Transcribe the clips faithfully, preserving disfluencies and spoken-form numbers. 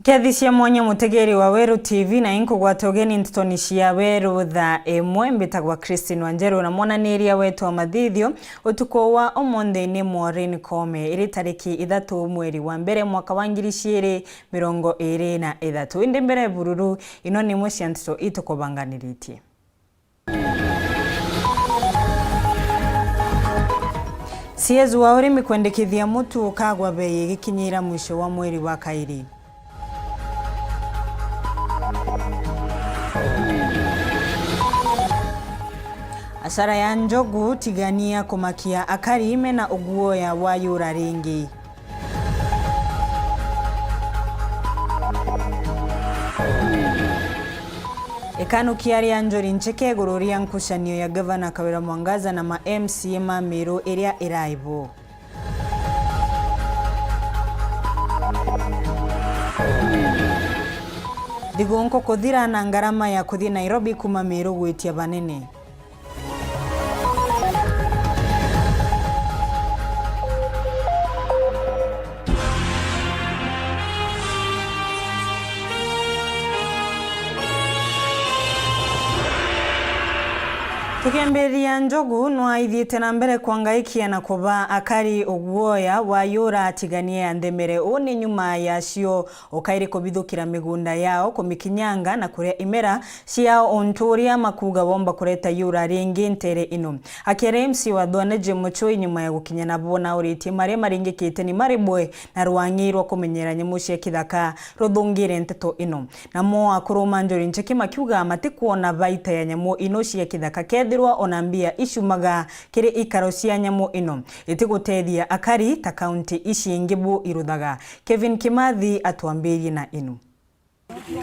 Kethisia mwanya mutegeri wa Weru T V, na inkugwata ugeni ntutoni cia Weru thaa imwe. Mbitagwa Christine Wanjeru, na mwananiria wetu wa mathithio utuku wa umunthi ni Maureen Koome. Iri tariki ithatu mweri wa mbere mwaka wa ngiri ciiri mirongo iri na ithatu. Indi mbere bururu, ino ni imwe cia ntuto itukubanganiritie. C S wa urimi kwendekithia mutu ukagwa bei igikinyira mwisho wa mweri wa kairi. Asara ya njogu, tigania kumakia akari mena uguoya wa yura ringi. Ikanukia ria Njuri Ncheke iguru ria nkucanio ya Gavana Kawira Mwangaza na ma M C A ma Meru iria iraibu. Thigunku kuthira na ngarama ya kuthii Nairobi kuma Meru gwitia banene. Tukiambiriria, njogu nwaithiite na mbere kwangaikia na kuba akari uguoya wa yura atiganie ya nthemere. Uu ni nyuma yacio ukairi kubithukira migunda yao, kumikinyanga na kuria imera ciao, untu uria makuuga bomba kureta yura ringi ntere ino. Akiaria M C wa Thwane Jim Muchui nyuma ya gukinya nabo, nauritie maria maringikite ni maribwe na rwang'i rwa kumenyera nyamu cia kithaka ruthungire nteto ino. Namo akuru ma Njuri Ncheke makiuga matikwona baita ya nyamu ino cia kithaka kethirwa ona mbia icumaga kiri ikaro cia nyamu ino itigutethia akari ta kaunti ici ingi bu iruthaga. Kevin Kimathi atwambirie na ino.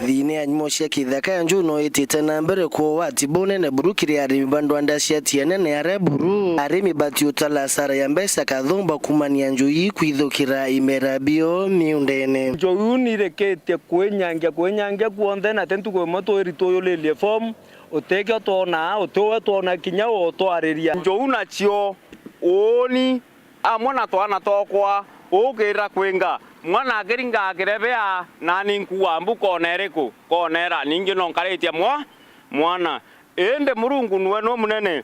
Thiina ya nyamu cia kithaka ya njogu no itite na mbere kuwa ugwati bunene buru kiri arimi ba ndwanda cia tiene na aria buru arimi batiutara asara ya mbeca kathumba kumania njogu ikwithukira imera bio miundene. Njogu nireketie kwinyangia, kwinyangia kuonthe, na ti ntuku imwe twiri tuyuririe form, utikio twonaa, utiwe twona kinya utwariria. Njogu nacio uuni amwe na twana twakwa, ukira kwinga. Mwana akiringa akirebea, nani nkuua mbu kona iriku? Kona ira ningi no nkaritie mwa-, mwana. Indi Murungu nwe nu munene,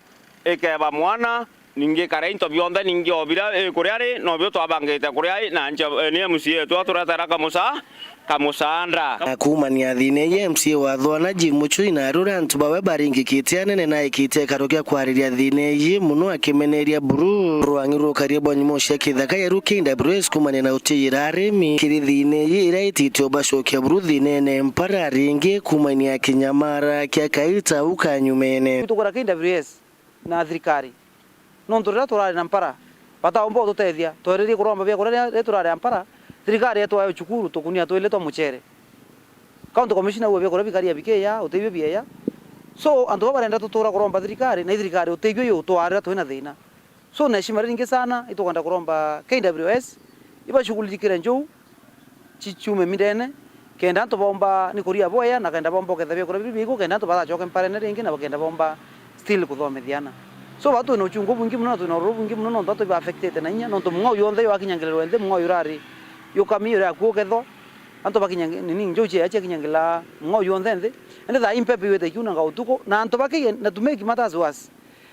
ikeba mwana, ningi ikara into bionthe, ningi o biria ikuria ri, nobio twabangite kuria i, na nche, ni M C A yetu aturetera kamusa-, kamusaanda. Na kuumania thiina iji, M C A wa Thwana Jim Muchui na aria antu bawe baringikite anene na aikite ikaro kia kwariria thiina iji muno akimeneria buru rwang'i rukarie bwa nyamu cia kithaka ya K W S kuumania na utiyira arimi kiri thiina iji iria itite ubacokia buru thiinene mpara ringi kuumania kinyamara kia kaita u kanyumene. Tukura K W S na thirikari. Nontu riria turari na mpara, bataumba ututethia, tweririe kuromba biakuria riria, riria turari na mpara, thirikari yetwae uchukuru tukunia twiri twa mucere. County Commissioner auga biakuria bikaria bikiya, utibio bieya. So, antu baba barenda tutura kuromba thirikari, na i thirikari utibio yutwarira twina thina. So, na heshima ringi sana, itukwenda kuromba K W S, ibashughulishikire njogu, ci-, ciume mindene, kenda antu bomba ni kuria bwea, na kenda bomba uketha biakuria biria biku, kenda antu batacoke mparene ringi, na bakenda bomba still kuthomithia ana. So, batu twina uchungu bwingi muno, na twina ururu bwingi muno, nontu batu iba affected na inya, nontu mung'ao yonthe yo akinyangirwa nthi, mung'ao yurari yukami, yuri akua ukethwa, antu bakinya nini, njogu cia ciakinyangila mung'ao yonthe nthi, ende thaa ii mpepe iwite ikiunanga utuku, na antu bakiye, na to make matters worse,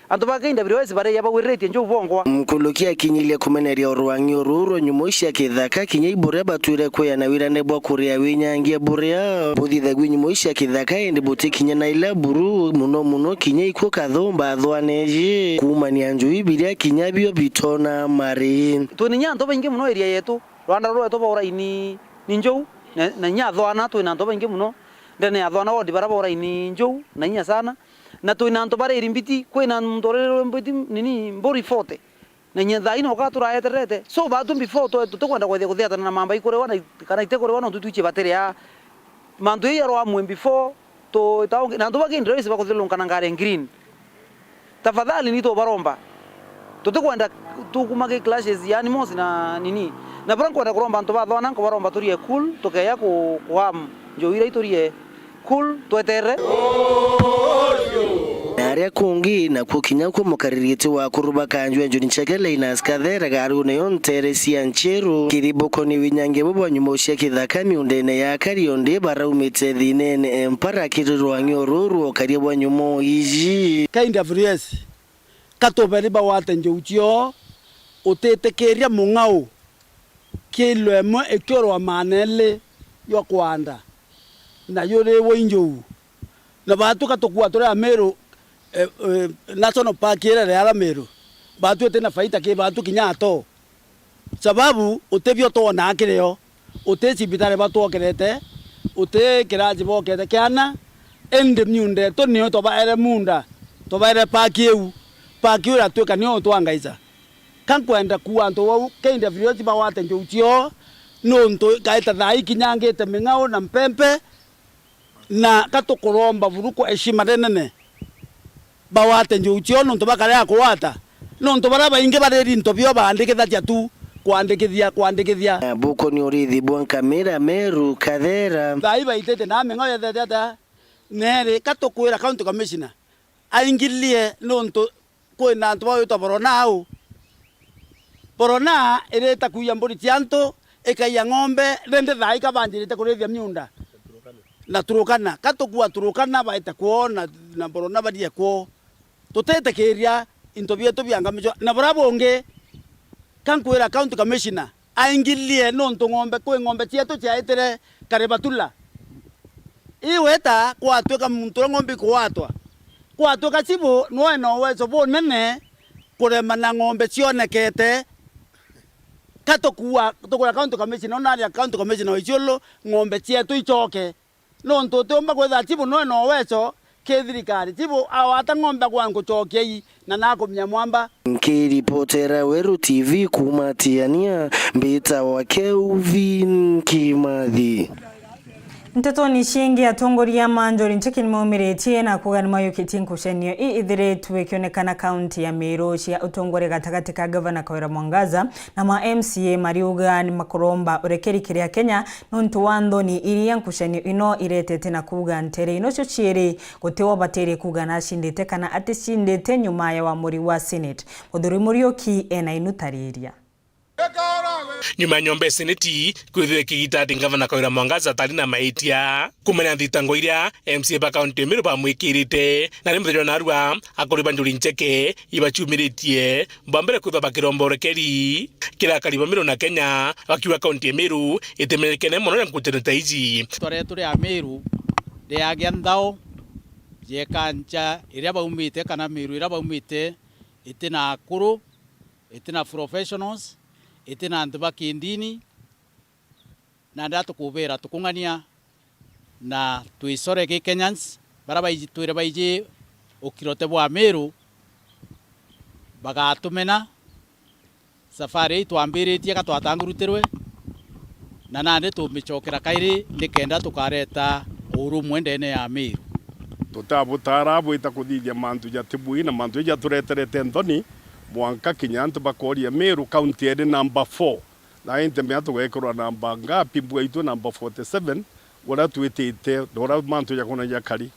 antu ba K W S bareya bagwiriritie njogu bongwa. Nkuluki akinyirie kumeneria urwang'i uru rwa nyamu cia kithaka, kinya i buria batwire kwiyana wirane bwa kuria winyangia buria buthithagua i nyamu cia kithaka, indi butikinya na ila buru, muno muno kinya ikuo kathumba Thwane iji kuumania njogu biria kinya bio bitona mari. Twina inya antu baingi muno area yetu, rwanda rwetu baura ini ni njogu, na, na inya Thwana twina antu baingi muno ndene ya Thwana ward bara baura ini njogu na inya sana. Na twina antu bariri mbiti, kwina muntu uriri mbiti nini, mburi forty. Na inya thaa ino uka turaetererete. So, batu before twe tutikwenda kwethia kuthiatana na mamba ikuriwa na i-, kana itikuriwa, nontu twichie batiria. Mantu ii yarwa amwe before, tu-, ta ungi, na antu ba K W S bakuthilunka na ngari ya green. Tafadhali ni tubaromba. Tutikwenda tukuma ki clashes ya animals na nini. Na bura nkwenda kuromba antu ba Thwana, nkubaromba turie cool, tukeya ku, ku harm njogu iria iturie cool, tweterere. Na Ria kungi nakuo kinya kuo mukaririti wa kuruba kanjwe Njuri Ncheke Linus Kathera garune yo ntere cia Nchiru. Kiriboko ni winyange bo bwa nyumo cia kithaka miundene ya Kariondi baraumite thinene empara kirirwa ng'io ruru ukaria bwa nyumo iji. K W S, katuberi bawate njuu cioo, utitikiria mung'ao kilo imwe ikiurwa maana eli jwa kwanda, na yuriwe injuu. Na baatu ka tukua turi Amiru, eh, eh, National Park iria ya Amiru, baatu itina faida ki baatu kinya ato. Sababu utibio twonaa kirio, uti cibitari batwokerete, uti kiraji bokete kiana, indi miunda yetu niyo tubaere munda, tubaere park iu, park iu iratwika niyo utwangaica. Ka nkwenda kuuga antu bau K W S bawate njuu cioo, nuntu gaita thaa ii kinyangite ming'ao na mpempe, na ka tukuromba buru kwa heshima rinene bawate njuu cioo nuntu bakarega kuwata, nuntu baria baingi bariri into bio baandikithagia tu, kwandikithia, kwandikithia. Buko ni urithi bwa nkamira Meru Kathera. Thaa ii baitite na ming'ao yethete atia? Neri, ka tukwira County Commissioner aingilie nuntu kwina antu bagwitwa Borona au. Borona irita kuiya mburi cia antu, ikaiya ng'ombe, rindi thaa ii ka banjirite kurithia miunda na Turukana. Ka tukua Turukana baite kwoo na, na Borona barie kwoo. Tutitikiria into bietu biangamicwa. Na buria bungi, ka nkwira County Commissioner, aingilie nuntu ng'ombe, kwi ng'ombe cietu ciaitire Karibatula. Ii weta kwatwika muntu uria ng'ombe ikugwatwa, kwatwika cibu nwe na uwezo bunene kurema na ng'ombe cionekete. Ka tukua, tukura County Commissioner, unaria County Commissioner wa Isiolo, ng'ombe cietu icoke. Nontu utiumba kwithira chibu nwe na uwezo ki thirikari. Chibu awata ng'ombe akwa nkucokia ii, na nakumia mwamba. Nkiripotera Weru T V kuuma Tiania, mbitawa Kelvin Kimathi. Ntetoni ciingi, atongoria ma Njuri Ncheke nimaumiritie na kuuga nimayukitie ngucanio ii ithiritwe ikionekana kaunti ya Meru cia utongoria gatagati ka Gavana Kawira Mwangaza na ma M C A, mariuga nimakuromba urekeri kiri Akenya nontu wa nthoni iria ngucanio ino iretete na kuuga ntere ino cio ciiri guti wo batirie kuuga nacindite kana aticindite nyuma ya wamuri wa Senate. Muthuri Muriuki ena inutariria. Nyuma ya nyomba ya Seneti kwithirwa ikigita ati Ngavana Kawira Mwangaza atari na maitia kumania na thitango iria M C A ba kaunti ya Meru bamwikirite, na ni muthenya wa narua akuri ba Njuri Ncheke ibaciumiritie bwa mbere kwithwa bakiromba urekeri kiri akari ba Meru na Kenya, bakiuga kaunti ya Meru itimenyekene mono na ngucanio ta iji. Itwa rietu ria Meru riagia nthao, jeka ncha iria baumite kana Meru iria baumite itina akuru, itina professionals, itina antu ba kindini, na nda tukubira tukung'ania na twicore gi Kenyans, baria baiji, twire baiji ukirote bwa Meru, bagatumena. Safari ii twambiritie ka twatangurutirwe, na nandi tumicokera kairi nikenda tukareta urumwe ndene ya Meru. Tutabutara bwita kuthithia mantu jatibui na mantu jatureterete nthoni, mwanka kinya antu bakoria Meru kaunti iri namba four. Na intemea tugekirwa namba ngapi? Mbua itu namba forty seven, uria twitite na uria mantu jakona jakari.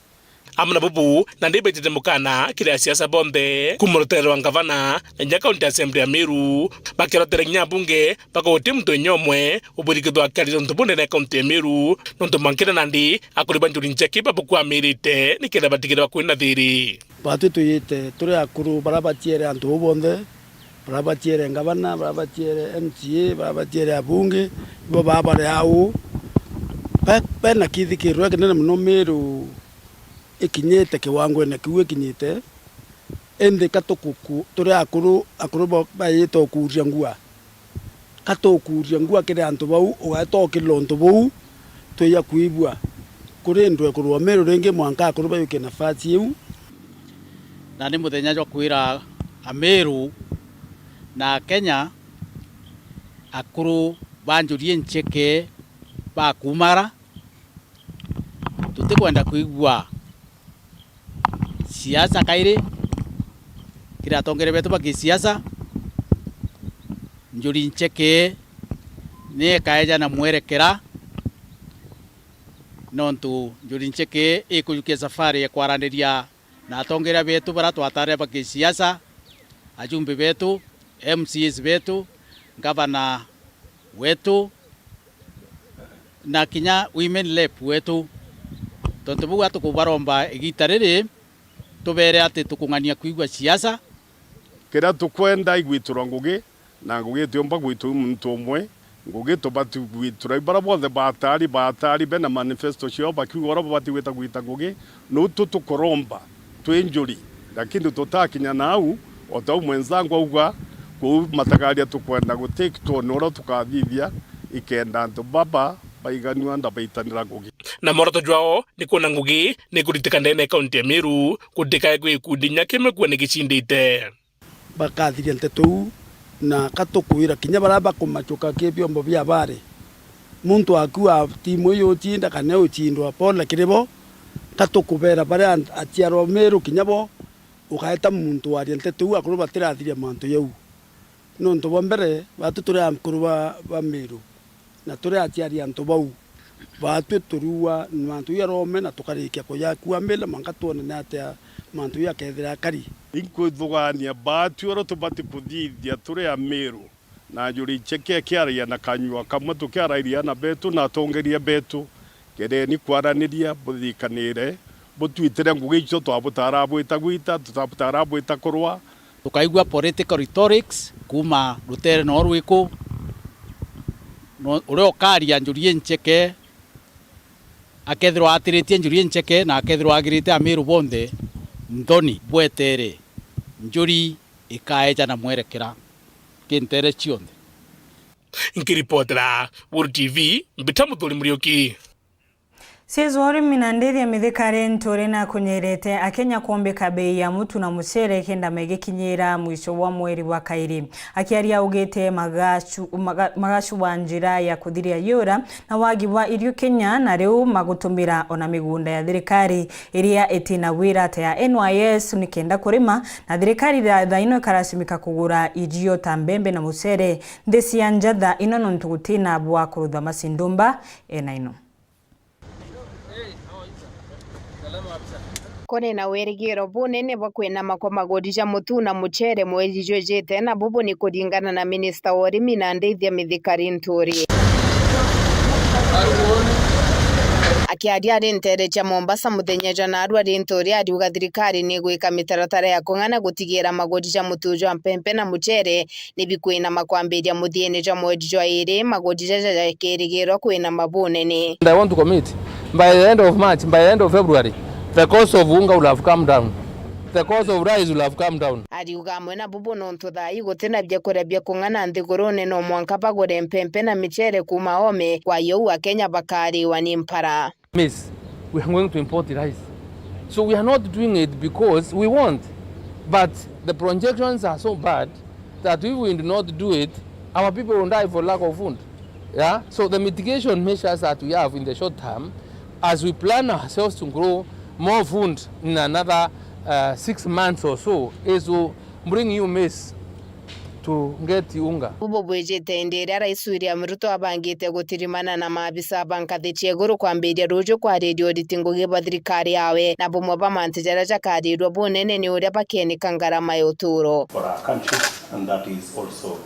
Amwe na bubu, nandi baitite mukana kiri asiasa bonthe kuuma rutere rwa ngavana na kinya kaunti assembly ya Meru, bakirotera kinya abunge bakoguti muntu inya umwe ubwirikithwa akiarire untu buu ndene ya kaunti ya Meru, nontu mwankire nandi akuri ba Njuri Ncheke babukwamirite nikenda batigire bakwina thiri. Batwi twiyite turi akuru baria baciere antu bau bonthe, baria baciere ngavana, baria baciere M C A, baria baciere abunge, ibo baa bari au. Be-, bena kithikiriro gikinene mono Meru ikinyite kiwangone kiu ikinyite, indi ka tukuku-, turi akuru, akuru ba-, bayite ukuuria ngua. Ka tukuuria ngua kiri antu bau, ugaeta ukirira untu buu, twija kwigua. Kuri ndwekuru wa Meru ringi mwanka akuru bayukie nafasi iu. Na ni muthenya jwa kwira Ameru na Akenya, akuru ba Njuri Ncheke bakumara, tutikwenda kwigua siasa kairi kiri atongeria betu ba gisiasa. Njuri Ncheke ni ikaeja na mwerekera, nontu Njuri Ncheke ikujukia safari ya kwaraniria Na atongeria betu baria twataria ba kisiasa, ajumbe betu, M C As betu, ngavana wetu, na kinya women rep wetu. Tontu bau atukubaromba igita riri, tubere ati tukung'ania kwigua siasa. Kiria tukwenda igwitirwa ngugi, na ngugi itiumba gwitwa i muntu umwe. Ngugi tubati gwitwa i baria bonthe batari, batari bena manifesto ciao bakiuga uria babati gwita gwita ngugi. Nutu tukuromba twi njuri, lakini tutakinya nau, o ta u mwenzangu auga, kuu Matagaria tukwenda gu take turn uria tukathithia, ikenda antu baba baiganua na baitanira ngugi. Na mworoto jwao ni kwona ngugi ni kuritika ndene ya kaunti ya Meru, gutikae gwi gikundi kinya kimwe kuona gicindite. Bakathiria nteto iu, na ka tukwira kinya baria bakumachuka ki biombo bia habari, muntu akua timu iyu ucinda kana ucindwa, pole kiri bo. Ka tukubera baria an-, aciarwa Meru kinya bo, ukaeta muntu waria nteto iu, akuru batirathiria mantu jau. Nontu bwa mbere, batu turi akuru ba, ba Meru, na turi aciari antu bau. Baatwi turiua mantu jau arome na tukarikia kujakua mbele mwanka twone ni atia mantu jau akethira akari. Inkwithugania baatwi uria tubati kuthithia turi Amiru, na njuri icheke kiaragia na kanyua kamwe tukiarairia ana betu na atongeria betu. Kereni kwaraniria, buthikanire, butwitire ngugi icio twabutara bwita gwita, tutabutara bwita kurwa. Tukaigua political rhetorics kuuma rutere no rwiku. No, uria ukaria njuri incheke, akethirwa atiritie njuri incheke na akethirwa agirite Amiru bonthe nthoni bwetere, njuri ikaeja na mwerekera ki ntere cionthe. Nkiripotera Woru T V, mbita Muthuri Muriuki. Siezwa urimi na ndithi ya mithikari nturi na kunyirite Akenya kumbika bei ya mutu na mucere kenda megikinyira mwisho wa mweri wa kairi. Akiaria augite magacu, maga, magacu wa njira ya kuthiria yura na wagi wa irio Kenya, na riu magutumira ona migunda ya thirikari iria itina wira ta ya N Y S ni kenda kurima, na thirikari tha, thaa ino ikaracimika kugura irio ta mbembe na mucere nthi cia nja thaa ino nontu gutina bwa kurutha macindumba ena ino. Kuri na wirigiro bunene bwa kwinama kwa magoti ja mutu na mucere mweri jwijite, na bubu ni kuringana na minista wa urimi na ndithia mithikari nturi. Akiaria ari ntere cia Mombasa muthenya jwa narua ri nturi ariuga thirikari ni igwika mitaratara ya kung'ana gutigira magoti ja mutu jwa mpempe na mucere ni bikwinama kwambiria muthiene jwa mweri jwa iri, magoti jaja jakirigirwa kwinama bunene. And I want to commit, by the end of March, by the end of February, the cost of unga will have come down. The cost of rice will have come down. Ariuga amwe na bubu nontu thaa ii gutina biakuria bia kung'ana nthigurune, no mwanka bagure mpempe na michere kuuma ome, kwa yo uu Akenya bakariwa ni mpara. Miss, we are going to import rice. So we are not doing it because we want, but the projections are so bad that if we do not do it, our people will die for lack of food. Yeah? So the mitigation measures that we have in the short term, as we plan ourselves to grow more food in another, uh, six months or so, is to bring you maize to get unga. Bubu bwijite indi iria Rais William Ruto abangite gutirimana na maabisa ba nkathi cia iguru kwambiria ruju kwariria uriti ngugi bwa thirikari yawe, na bumwe bwa mantu jaria jakarirua bunene ni uria bakienika ngarama ya uturo. For our country, and that is also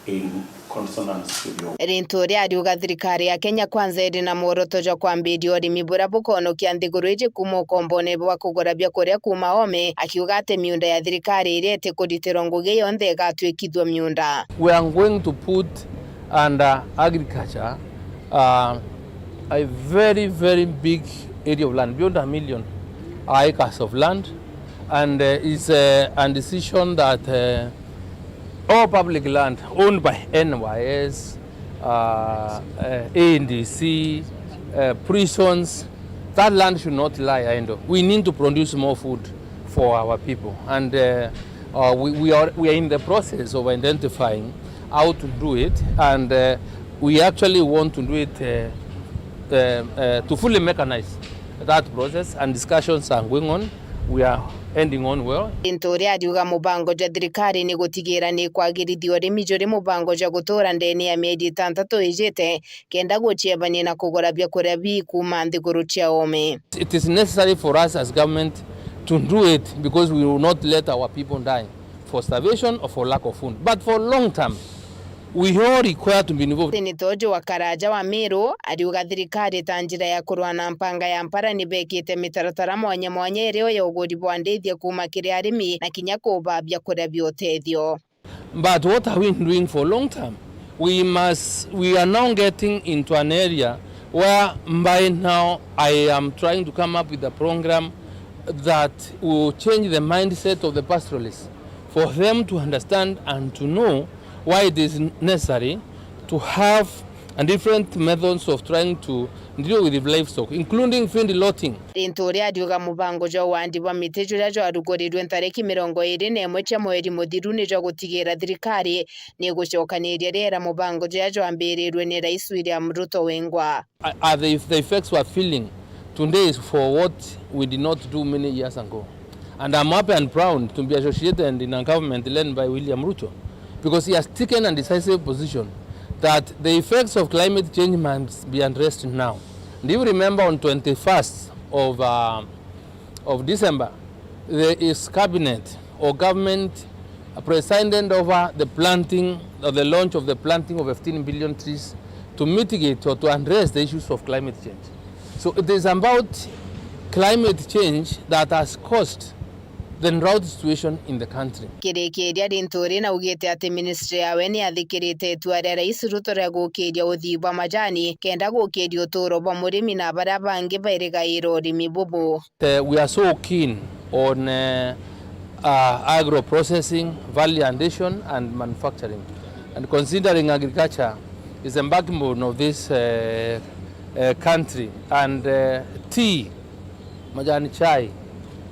in consonance with your. Rintu riariuga thirikari ya Kenya Kwanza iri na mworoto jwa kwambiria urimi buria bukonokia nthiguru iji kuuma ukombone bwa kugura biakuria kuuma ome, akiuga ati miunda ya thirikari iria itikuritirwa ngugi yonthe igatwikithua miunda. We are going to put under agriculture, uh, a very, very big area of land, beyond a million acres of land, and, uh, is, uh, a decision that, uh, all public land owned by N Y S, uh, uh, A N D C, uh, prisons, that land should not lie idle. We need to produce more food for our people, and, uh, uh, we, we are, we are in the process of identifying how to do it, and, uh, we actually want to do it, uh, uh, uh, to fully mechanize that process, and discussions are going on. We are ending on well. Rintu uria ariuga mubango jwa thirikari ni gutigira ni kwagirithia urimi juri mubango jwa gutura ndene ya mieri itantatu ijite, kenda guciebania na kugura biakuria bii kuuma nthiguru cia ome. It is necessary for us as government to do it because we will not let our people die for starvation or for lack of food. But for long term, we all require to be involved. Senator Joe Karaja wa Meru ariuga thirikari ta njira ya kurua na mpanga ya mpara ni bekite mitaratara mwanya mwanya irio ya uguri bwa ndithia kuuma kiri arimi na kinya kubabia kuria bia utethio. But what are we doing for long term? We must, we are now getting into an area where by now I am trying to come up with a program that will change the mindset of the pastoralists, for them to understand and to know why it is necessary to have and different methods of trying to deal with livestock, including feedlotting. Rintu uria ariuga mubango jwa wandi bwa miti juria jwarugurirwe ntariki mirongo iri na imwe cia mweri muthiru ni jwa gutigira thirikari ni igucokaniria riera mubango juria jwambirirwe ni Rais William Ruto wengwa. Are the, the effects we are feeling today is for what we did not do many years ago. And I'm happy and proud to be associated in a government led by William Ruto, because he has taken a decisive position that the effects of climate change must be addressed now. And if you remember, on twenty-first of, uh, of December, there is cabinet or government presided over the planting or the launch of the planting of fifteen billion trees to mitigate or to address the issues of climate change. So it is about climate change that has caused the drought situation in the country. Kirikiria Linturi naugite ati ministry yawe ni yathikirite itua ria Rais Ruto ria gukiria uthii bwa majani kenda gukiria uturo bwa murimi na baria bangi bairigaira urimi bubu. Uh, we are so keen on, uh, uh, agro processing, value addition and manufacturing. And considering agriculture is the backbone of this, uh, uh, country, and, uh, tea, majani chai,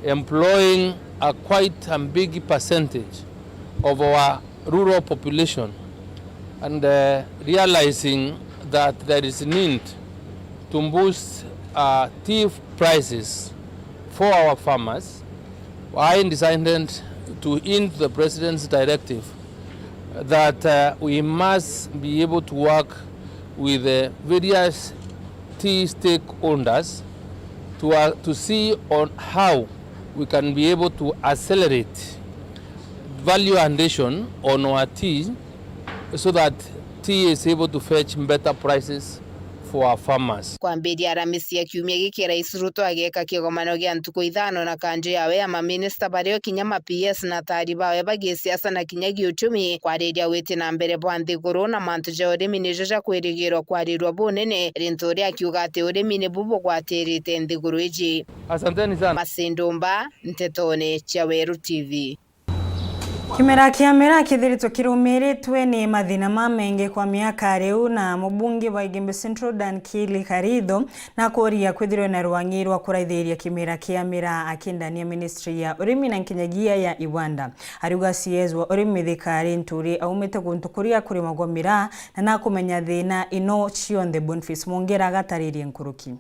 employing a quite a big percentage of our rural population, and, uh, realizing that there is need to boost, uh, tea prices for our farmers, I decided to hint the President's directive that, uh, we must be able to work with the various tea stakeholders to, uh, to see on how we can be able to accelerate value addition on our tea so that tea is able to fetch better prices for our farmers. Kwambiria Aramisi ya kiumia giki, Rais Ruto ageeka kigomano gia ntuku ithano na kanju yawe ya maminista, bario kinya ma P S na ataari bawe ba gisiasa na kinya giuchumi, kwariria witi na mbere bwa nthiguru na mantu ja urimi nijo jakwirigirwa kwarirua bunene, rintu uria akiuga ati urimi nibu bugwatirite nthiguru iji. Asanteni sana. Masindumba, Ntetone cia Weru T V. Kimera kia miraa kithiritwe kirumiritwe ni mathina mamaingi kwa miaka riu, na mubunge wa Igembe Central Dan Kili Karitho nakuria kwithirwe na rwangi rwa kuraithiria kimera kia miraa akindania ministry ya urimi na nkinyagia ya Iwanda. Ariuga C S wa urimi Thika Linturi aumite guntu kuria kurimagwa miraa na nakumenya thina ino cionthe. Boniface Mwongera agataririe nkuruki.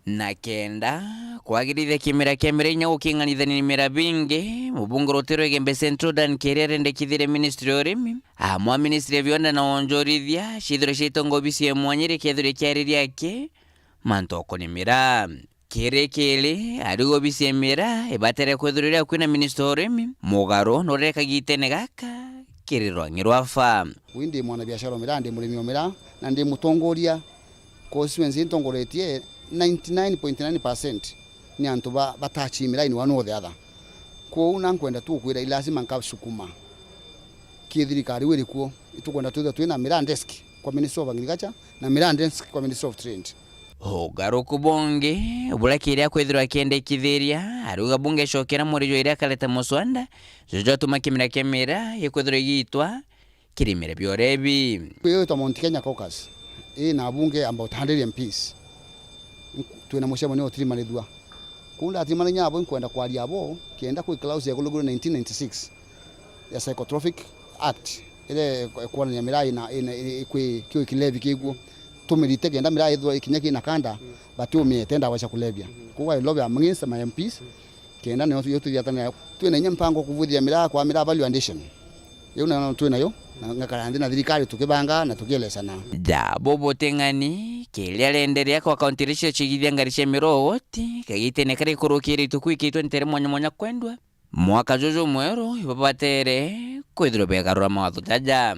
Na kenda kwagirithia kimera kia miraa inya guking'anithania na imera bingi, mubunge ruti rwa Igembe Central Dan Kiri arendekithirie ministry ya urimi, amwe a ministry ya viwanda na wonjorithia, ciithirwe ciaitonga obisi ya mwanya iria kethirwe kiariri aki mantu okoni miraa. Kiri kiri, ariuga obisi ya miraa ibatere kwithirwa iri akui na ministry ya urimi, mugaru nuria kagitene gaka kiri rwangi rwa fa. Wi ndi mwanabiashara wa miraa, ndi murimi wa miraa, na ndi mutongoria. Constituency intongoretie, ninety nine point nine percent ni antu ba, batachi miraa in one or the other. Kwou na nkwenda tu gukwira, i lazima nkasukuma kithirikari wiri kuo. Itukwenda twithirwe twina miraa desk kwa Ministry of Agriculture na miraa desk kwa Ministry of Trade. Ugaruku bungi buria Kiri akwithirwa akiendekithiria, ariuga bungecokera murijo iria akareta muswanda, juju jwatuma kimera kia miraa gikwithirwa giitwa kirimire biorebi. Kwigwitwa Mount Kenya Caucus ii na abunge about hundred M Ps. Twina mucemanio utirimanithua. Kuu ndatirimanithia abo, inkwenda kwaria abo kenda kwi clause ya kuluguru nineteen ninety-six ya Psychotropic Act, iria ikwonania miraa ina, ina, ina, ikwi, kiu kilevi kiguo. Tumirite kenda miraa ithwa ikinya kina kanda, but umiete ndawa cia kulevya. Kuu I lobby amongst my M Ps, kenda nio tuthiatanira. Twina inya mpango kuvuthia miraa kwa miraa value addition. Iu nayo twi nayo, na ngakara nthi na thirikari tukibanga na tukielesana. Ja, bubu ti ng'ani, kiria arenderea kwa kaunti iria cio cigithia ngari cia miro ugoti, kagitene karia ikurukire ituku ikitwe ntere mwanya mwanya kwendwa. Mwaka juju mweru, ibabatere kwithirwa begarura mawatho jaja.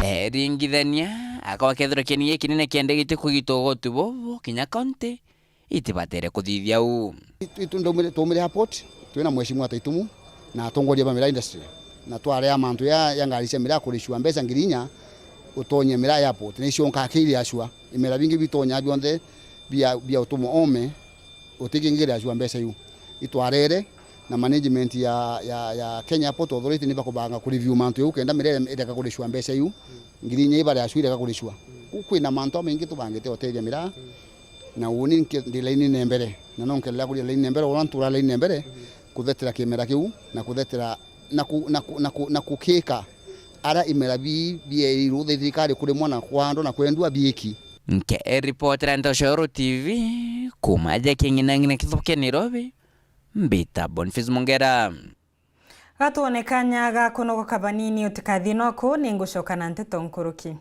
Eringithania, akaba kethirwa kieni gikinene kiende giti kugita ugoti bubu, kinya kaunti, itibatere kuthithia uu. Itu, itu ndaumire, twaumire airport, twina mheshimiwa Taitumu na atongoria ba miraa industry. Na twaria mantu ya, ya ngari cia miraa kuricua mbeca ngiri inya, utonyie miraa airport, na icio nkakiire acua. Imera bingi bitonya bionthe bia, bia utumwa ome, utikingire acua mbeca iu. Itwarere na management ya, ya, ya Kenya Port Authority ni bakubanga kureview mantu jau kenda miraa ireka kuricua mbeca iu. Ngiri inya ibare acua ireka kuricua. Ku kwina mantu jamaingi tubangite utethia miraa. Na uuni ndi lainine mbere, na no nkerera kuria lainine mbere, uria ntura lainine mbere, kuthetera kimera kiu, na kuthetera, na ku-, na ku-, na ku-, na kukika aria imera bi-, bierirwe thirikari kurimwa na kwandwa na kwendua biiki. Nke ripotera Ntoshoro T V, kuma aja king'inang'ina kithukia Nairobi, mbita Boniface Mungera. Gatwone kanya ga kunogoka banini, utikathie noku, ningucoka na nteto nkuruki.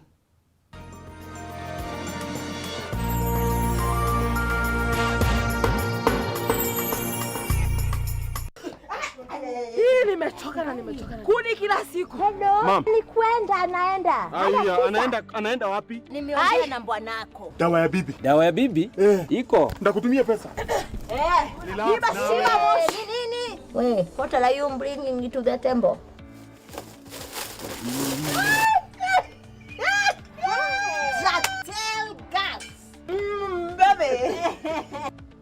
Hii nimechoka na nimechoka na kuni kila siku. Hello. Mom. Ni kwenda anaenda. Aya, anaenda, anaenda wapi? Nimeongea na bwanako. Dawa ya bibi. Dawa ya bibi? Eh. Iko. Ndakutumia pesa. Eh. Relax. Ni nini? We, what are you bringing to the table? Jatel gas. Mm, baby.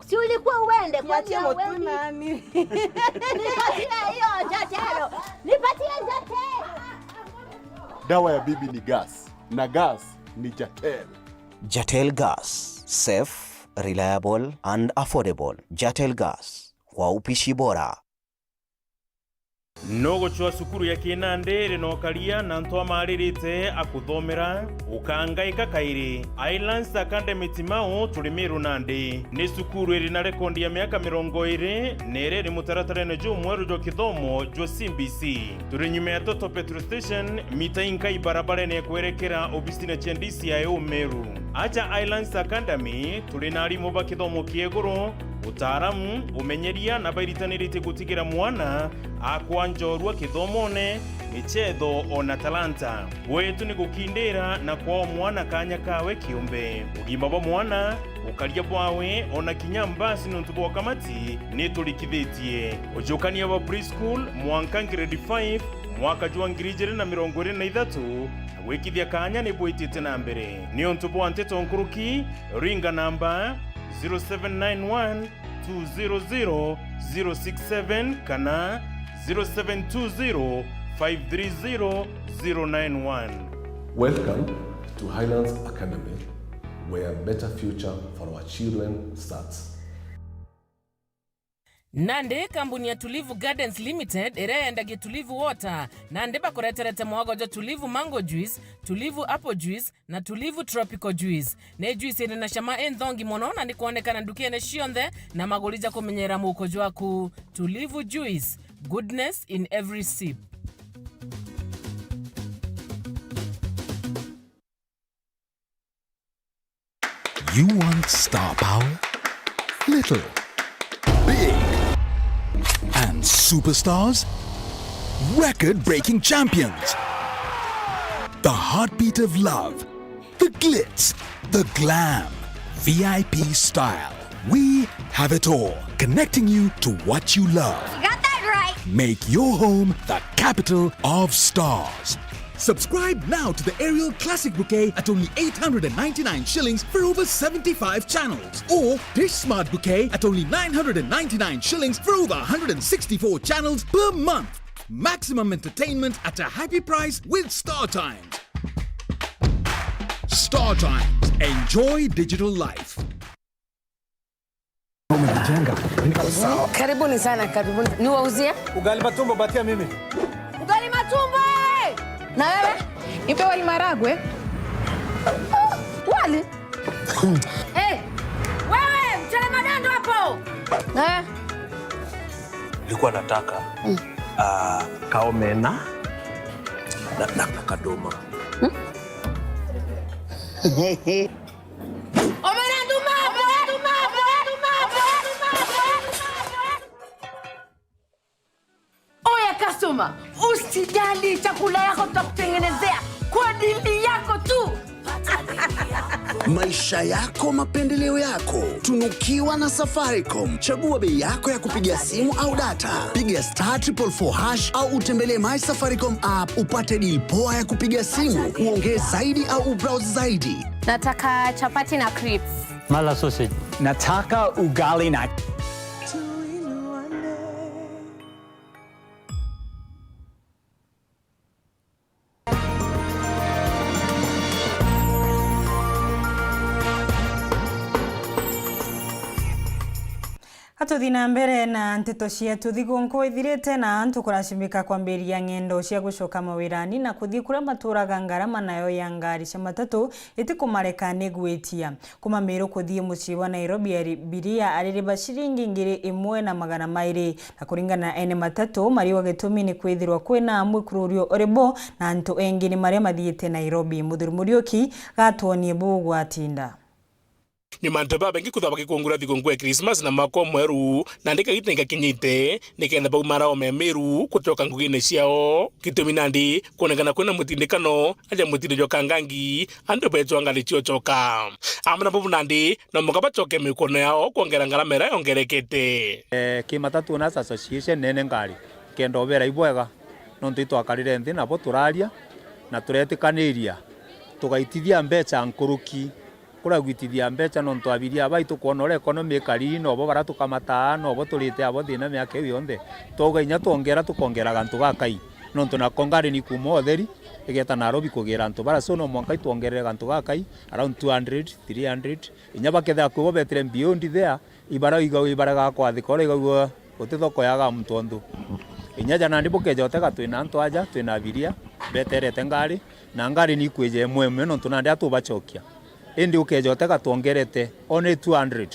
Si ulikuwa uende kwa. Niachie motu nani? Nipatie hiyo Jatel. Nipatie Jatel. Dawa ya bibi ni gas, na gas ni Jatel. Jatel Gas, safe, reliable and affordable. Jatel Gas, kwa upishi bora. Nugucwa cukuru ya Kinandi iri na ukaria na antu amaririte akuthomera, ukangaika kairi. Islands Academy Timau turi Miru Nandi. Ni cukuru iri na rekondi ya miaka mirongo iri na iri iri mutaratarene jumweru jwa kithomo jwa C B C. Turi nyuma ya Total Petrol Station, mita inkai barabarene ya kwerekera obisine cia D C I U Meru. Aja Islands Academy, turi na arimu ba kithomo kia iguru, utaaramu, umenyeria na bairitaniritie gutigira mwana akwa njorua kithomone, michetho, ona talanta. Gwetu ni gukindira na kwaa mwana kanya kawe kiumbe. Ugima bwa mwana, ukaria bwawe, ona kinya mbasi niuntu bwa ukamati ni turikithitie. Ujukania bwa preschool mwanka grade five, mwaka jwa ngiri ijiri na mirongo iri na ithatu, na gwikithia kanya ni bwitite na mbere. Niuntu bwa nteto nkuruki, ringa namba zero seven nine one two zero zero zero six seven kana zero seven two zero five three zero zero nine one. Welcome to Highlands Academy, where better future for our children starts. Nandi, kambuni ya Tulivu Gardens Limited iria yendagia Tulivu Water, nandi bakureterete mwago jwa Tulivu Mango Juice, Tulivu Apple Juice na Tulivu Tropical Juice. Ni juice iri na cama inthongi mono na ni kwonekana ndukene cionthe na maguri ja kumenyerera muuko jwaku. Tulivu Juice, goodness in every sip. You want star power? Little, big, and superstars? Record-breaking champions. The heartbeat of love. The glitz. The glam. V I P style. We have it all, connecting you to what you love. You got that right. Make your home the capital of stars. Subscribe now to the Aerial Classic Bouquet at only eight hundred and ninety-nine shillings for over seventy-five channels, or Dish Smart Bouquet at only nine hundred and ninety-nine shillings for over one hundred and sixty-four channels per month. Maximum entertainment at a happy price with Star Times. Star Times. Enjoy digital life. Umejijenga. Niko sawa. Karibuni sana, karibuni. Niwauzie? Ugali matumbo, batia mimi. Ugali matumbo, eh! Na wewe? Nipe wali maragwe. Wali? Eh, wewe, mchele madando hapo. Eh. Nilikuwa nataka, ah, kaomena. Na, na, na kadoma. Oya customer, usijali, chakula yako tutakutengenezea kwa dili yako tu. Maisha yako, mapendeleo yako. Tunukiwa na Safaricom. Chagua bei yako ya kupiga simu au data. Piga star triple four hash au utembelee My Safaricom app upate deal poa ya kupiga simu, uongee zaidi au ubrowse zaidi. Nataka chapati na crips. Mala sausage. Nataka ugali na Atuthi na mbere na nteto cietu. Thigûnkû ithirite na antu kûracimika kwambiriria ng'endo cia gûcoka mawirani na kûthiî kûrîa matûûraga, ngarama nayo ya ngari cia matatû îtîkûmareka nî gwîtia. Kuma Meru kûthiî mûciî wa Nairobi, abiria arîrîba ciringi ngiri îmwe na magana maîrî. Na kûringana na ene matatû, mariûa gîtûmi nî kwîthîrwa kwîna mwîkûrûrio ûrî bo na antû engî nî marîa mathiîte Nairobi. Mûthuri Muriuki gatwonie bûu gwatinda. Nyuma antu babaingi kwithirwa bagikungura thigûnkû ya Krismasi na mwaka ûmweru, nandi kagita nikakinyite nikenda baumara ome Meru kucoka ngugine ciao. Gitumi nandi kwonekana kwina mutindikano aja mutinde jwa Kangangi, antu beechwa ngari ciocoka. Amwe na bubu nandi no mwanka bacoke mikono yao kwongera ngarama iria yongerekete. Eh, ki Matatu Owners Association nene ngari kenda ubera ibwega, nontu itwakarire nthi nabo turaria na turetikaniria tugaitithia mbeca nkuruki. Kuria gwitithia mbeca nontu abiria aba itukwona uria economy ikari, nobo bara tukamataa, nobo turite abo thina miaka iu yonthe. Twauga inya twongera, tukongera gantu gakai. Nontu nako ngari ni kuuma utheri, igeta Nairobi kugira antu bara. So no mwanka itwongerere gantu gakai, around two hundred, three hundred. Inya bakethira kwibo betire beyond there, ibara iga-, ibara gakwathika uria igaugua. Guti thoko yaga muntu onthu. Inya ja nandi bukeja utega twina antu aja, twina abiria beterete ngari, na ngari ni ikwija imwe imwe nontu nandi atubacokia. Indi ukeja utega twongerete only two hundred.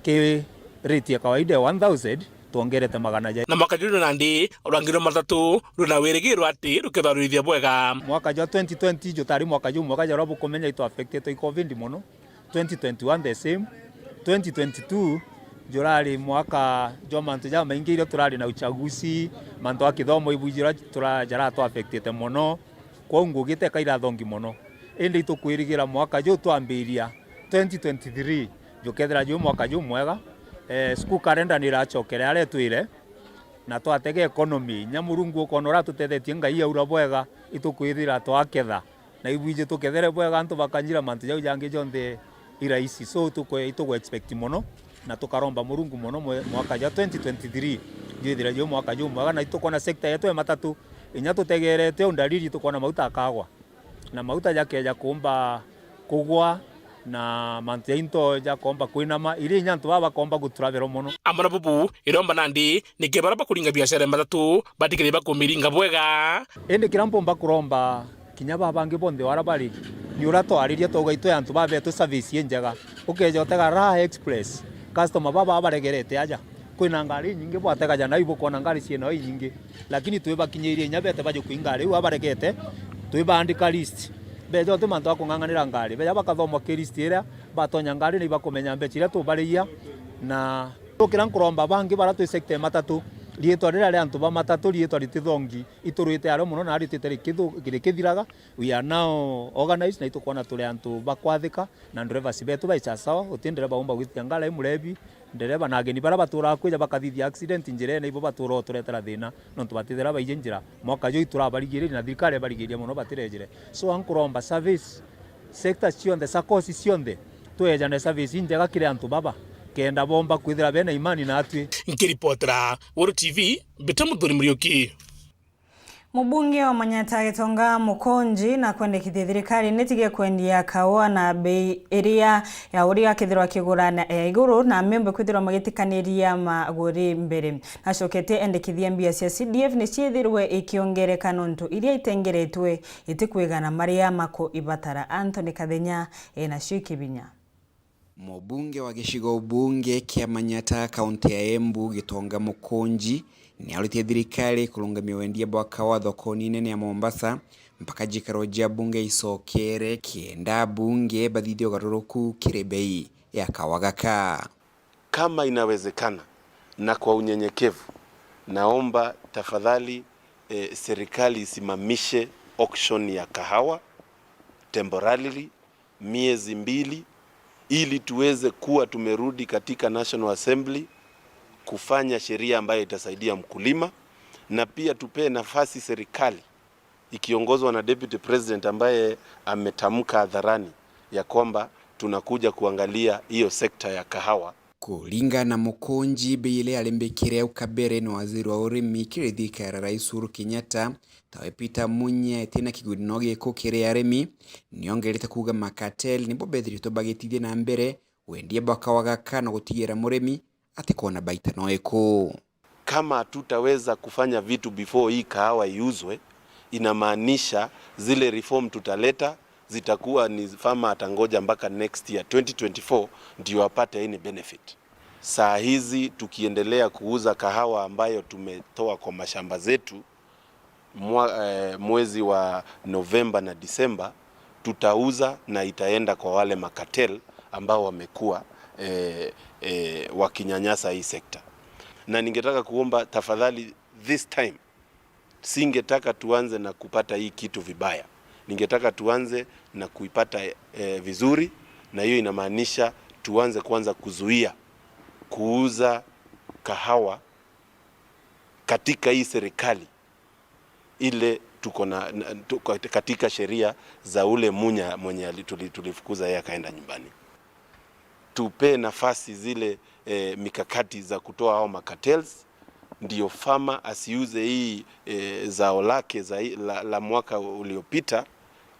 Ki rate ya kawaida ya one thousand, twongerete magana ja. Na mwaka juju nandi, rwangi rwa matatu rwina wirigiro ati rukethwa rwithia bwega. Mwaka jwa twenty twenty jutari mwaka jumwega jaria bukumenya itu affected i covid mono. Twenty twenty-one the same. Twenty twenty-two jurari mwaka jwa mantu jamaingi iria turari na uchaguzi, mantu a kithomo ibwiji uria tura-, jaratu affectite mono. Kwou ngugi teka irathongi mono. Indi itukwirigira mwaka juu twambiria twenty twenty-three jukethira juu mwaka jumwega. Eh, school calendar ni iracokere aria itwire, na twatega economy. Inya Murungu ukona uria atutethetie, Ngai aura bwega, itukwithira twaketha. Na ibwiji tukethere bwega antu bakanyira mantu jau jangi jonthe i rahisi. So tukwe-, itugu expect mono na tukaromba Murungu mono mwe-, mwaka jwa twenty twenty-three jwithire jwi mwaka jumwega, na itukwona sector yetu ya matatu inya tutegerete u ndariri tukwona mauta akagwa, na mauta jakeja kumba kugwa na mantu ja into jakomba kwinama, iria inya antu baba bakomba guturaverwa mono. Amwe na bubu iromba nandi niki bara bakuringa biashara ya matatu batikiri bakumiringa bwega. Indi kiria mpumba kuromba kinya baba bangi bonthe wara bari, ni uria twariria twauga itwe antu babetu service injega. Ukeja utega Raha Express, customer baba baregerete aja. Kwina ngari inyingi bwategaja nau ibukwona ngari cienao inyingi, lakini twibakinyirie inya bete bajukui ngari iu abaregete, twibaandika list. Beja uti mantu a kung'ang'anira ngari, beja bakathomwa ki list iria batonya ngari na ibakumenya mbeca iria tubarigia. Na tukira nkuromba bangi bara twi sector ya matatu, riitwa riria ria antu ba matatu, riitwa ritithongi, iturwite ario mono na ritite rikithu-, rikithiraga. We are now organized na itukwona turi antu bakwathika. Na ndereva betu baicha sawa, uti ndereva umba gwithia ngari ai murebi. Ndereva na ageni bara baturaga kwija bakathithia accident njirene, ibo batura uturetera thina, nontu batithira baiji njira. Mwaka juu iturabarigiria na thirikari ibarigiria mono batirejire. So ankuromba service, sectors cionthe, saccos cionthe, twejane service injega kiri antu baba, kenda bomba kwithira bena imani natwi. Nkiripotera Weru T V, Mbita Muthuri Muriuki. Mubunge wa Manyatta Gitonga Mukunji na kwendekithia thirikari nitige kwendia kaua na bei iria ya uria akethirwa akigura na ya iguru, na membe kwithirwa magitikaniria maguri mbere. Nacoketie endekithia mbia cia C D F niciithirwe ikiongereka nontu iria itengeretwe itikwigana maria makuibatara. Anthony Kathenya enacio ikibinya. Mubunge wa gicigo bunge kia Manyatta, kaunti ya Embu, Gitonga Mukunji, Niauritie thirikari kurungamia wendia bwa kawa thokoni nene ya Mombasa mpaka njikaro jia bunge icokere, kenda bunge bathithie ugaruruku kiri bei ya kawa gaka. Kama inawezekana, na kwa unyenyekevu, naomba tafadhali, eh, serikali isimamishe auction ya kahawa temporarily, miezi mbili, ili tuweze kuwa tumerudi katika National Assembly kufanya sheria ambayo itasaidia mkulima, na pia tupee nafasi serikali ikiongozwa na Deputy President ambaye ametamka hadharani ya kwamba tunakuja kuangalia hiyo sekta ya kahawa. Kuringana na Mukunji, bei iria yarimbikire au kabere ni waziri wa urimi kiri thirikari ya Rais Uhuru Kenyatta, tawe Peter Munya, itina kiguni no giku kiri arimi, niongerete kuuga makartel nibo bethiritwe bagitithia na mbere wendia bwa kawa gaka na gutigira murimi ati kwona baita no iku. Kama hatutaweza kufanya vitu before hii kahawa iuzwe, inamaanisha zile reform tutaleta zitakuwa ni farmer atangoja mpaka next year, twenty twenty-four, ndio apate any benefit. Saa hizi tukiendelea kuuza kahawa ambayo tumetoa kwa mashamba zetu mwa-, eh, mwezi wa Novemba na Disemba, tutauza na itaenda kwa wale makartel ambao wamekuwa, eh, eh, wakinyanyasa hii sekta. Na ningetaka kuomba tafadhali, this time, singetaka tuanze na kupata hii kitu vibaya. Ningetaka tuanze na kuipata, eh, vizuri, na hiyo inamaanisha tuanze kwanza kuzuia kuuza kahawa katika hii serikali ile tuko na, na, tu-, katika sheria za ule Munya mwenye ali-, tuli-, tulifukuza yeye akaenda nyumbani. Tupee nafasi zile, eh, mikakati za kutoa hao makartels, ndio farmer asiuze hii, eh, zao lake za hii, la, la mwaka uliopita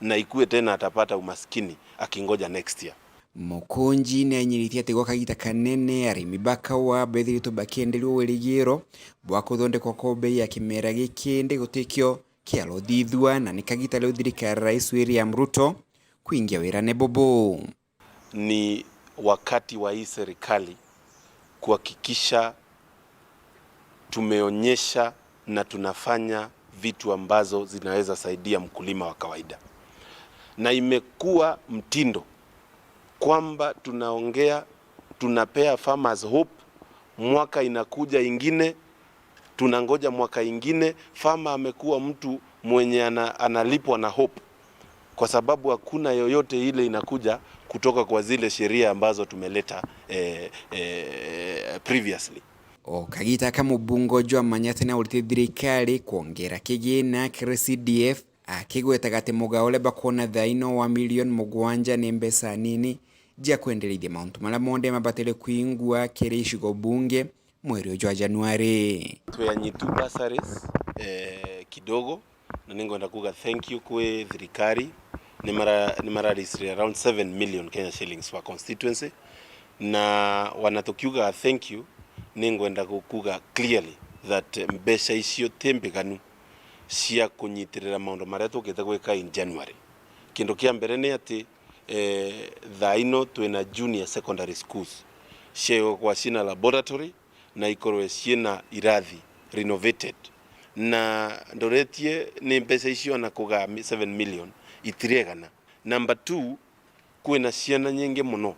na ikue tena atapata umaskini akingoja next year. Mukunji ni ainyiritie ati gwa kagita kanene arimi ba kawa bethiritwe bakienderua wirigiro bwa kuthondekwa kwa bei ya kimera giki, indi gutikio kiaruthithua, na ni kagita riu thirikari ya Rais William Ruto kwingia wirane bubu. Ni wakati wa hii serikali kuhakikisha tumeonyesha na tunafanya vitu ambazo zinaweza saidia mkulima wa kawaida. Na imekuwa mtindo kwamba tunaongea, tunapea farmers hope, mwaka inakuja ingine, tunangoja mwaka ingine. Farmer amekuwa mtu mwenye ana-, analipwa na hope, kwa sababu hakuna yoyote ile inakuja kutoka kwa zile sheria ambazo tumeleta, eh, eh, previously. O kagita ka mubunge jwa Manyata ni aurite thirikari kwongera kigina kiri C D F, akigwetaga ati mugao uria bakwona thaino wa milioni mugwanja ni mbeca nini jia kwenderithia mauntu maria monthe mabatire kwingwa kiri icigo bunge mweri uyu jwa Januari. Tweanyitu bursaries, eh, kidogo, na ningwenda kuga thank you kwi thirikari. Ni mara-, ni mararisire around seven million Kenya shillings per constituency, na wana tukiuga thank you, ningwenda ku-, kuga clearly that mbeca icio ti mbiganu cia kunyitirira maundu maria tukite gwika in January. Kindu kia mbere ni ati, eh, thaa ino twina junior secondary schools ciegwe kwa cina laboratory, na ikorwe ciina irathi renovated. Na ndoretie ni mbeca icio na kugaa mi-, seven million itiregana. Number two, kwina ciana nyingi muno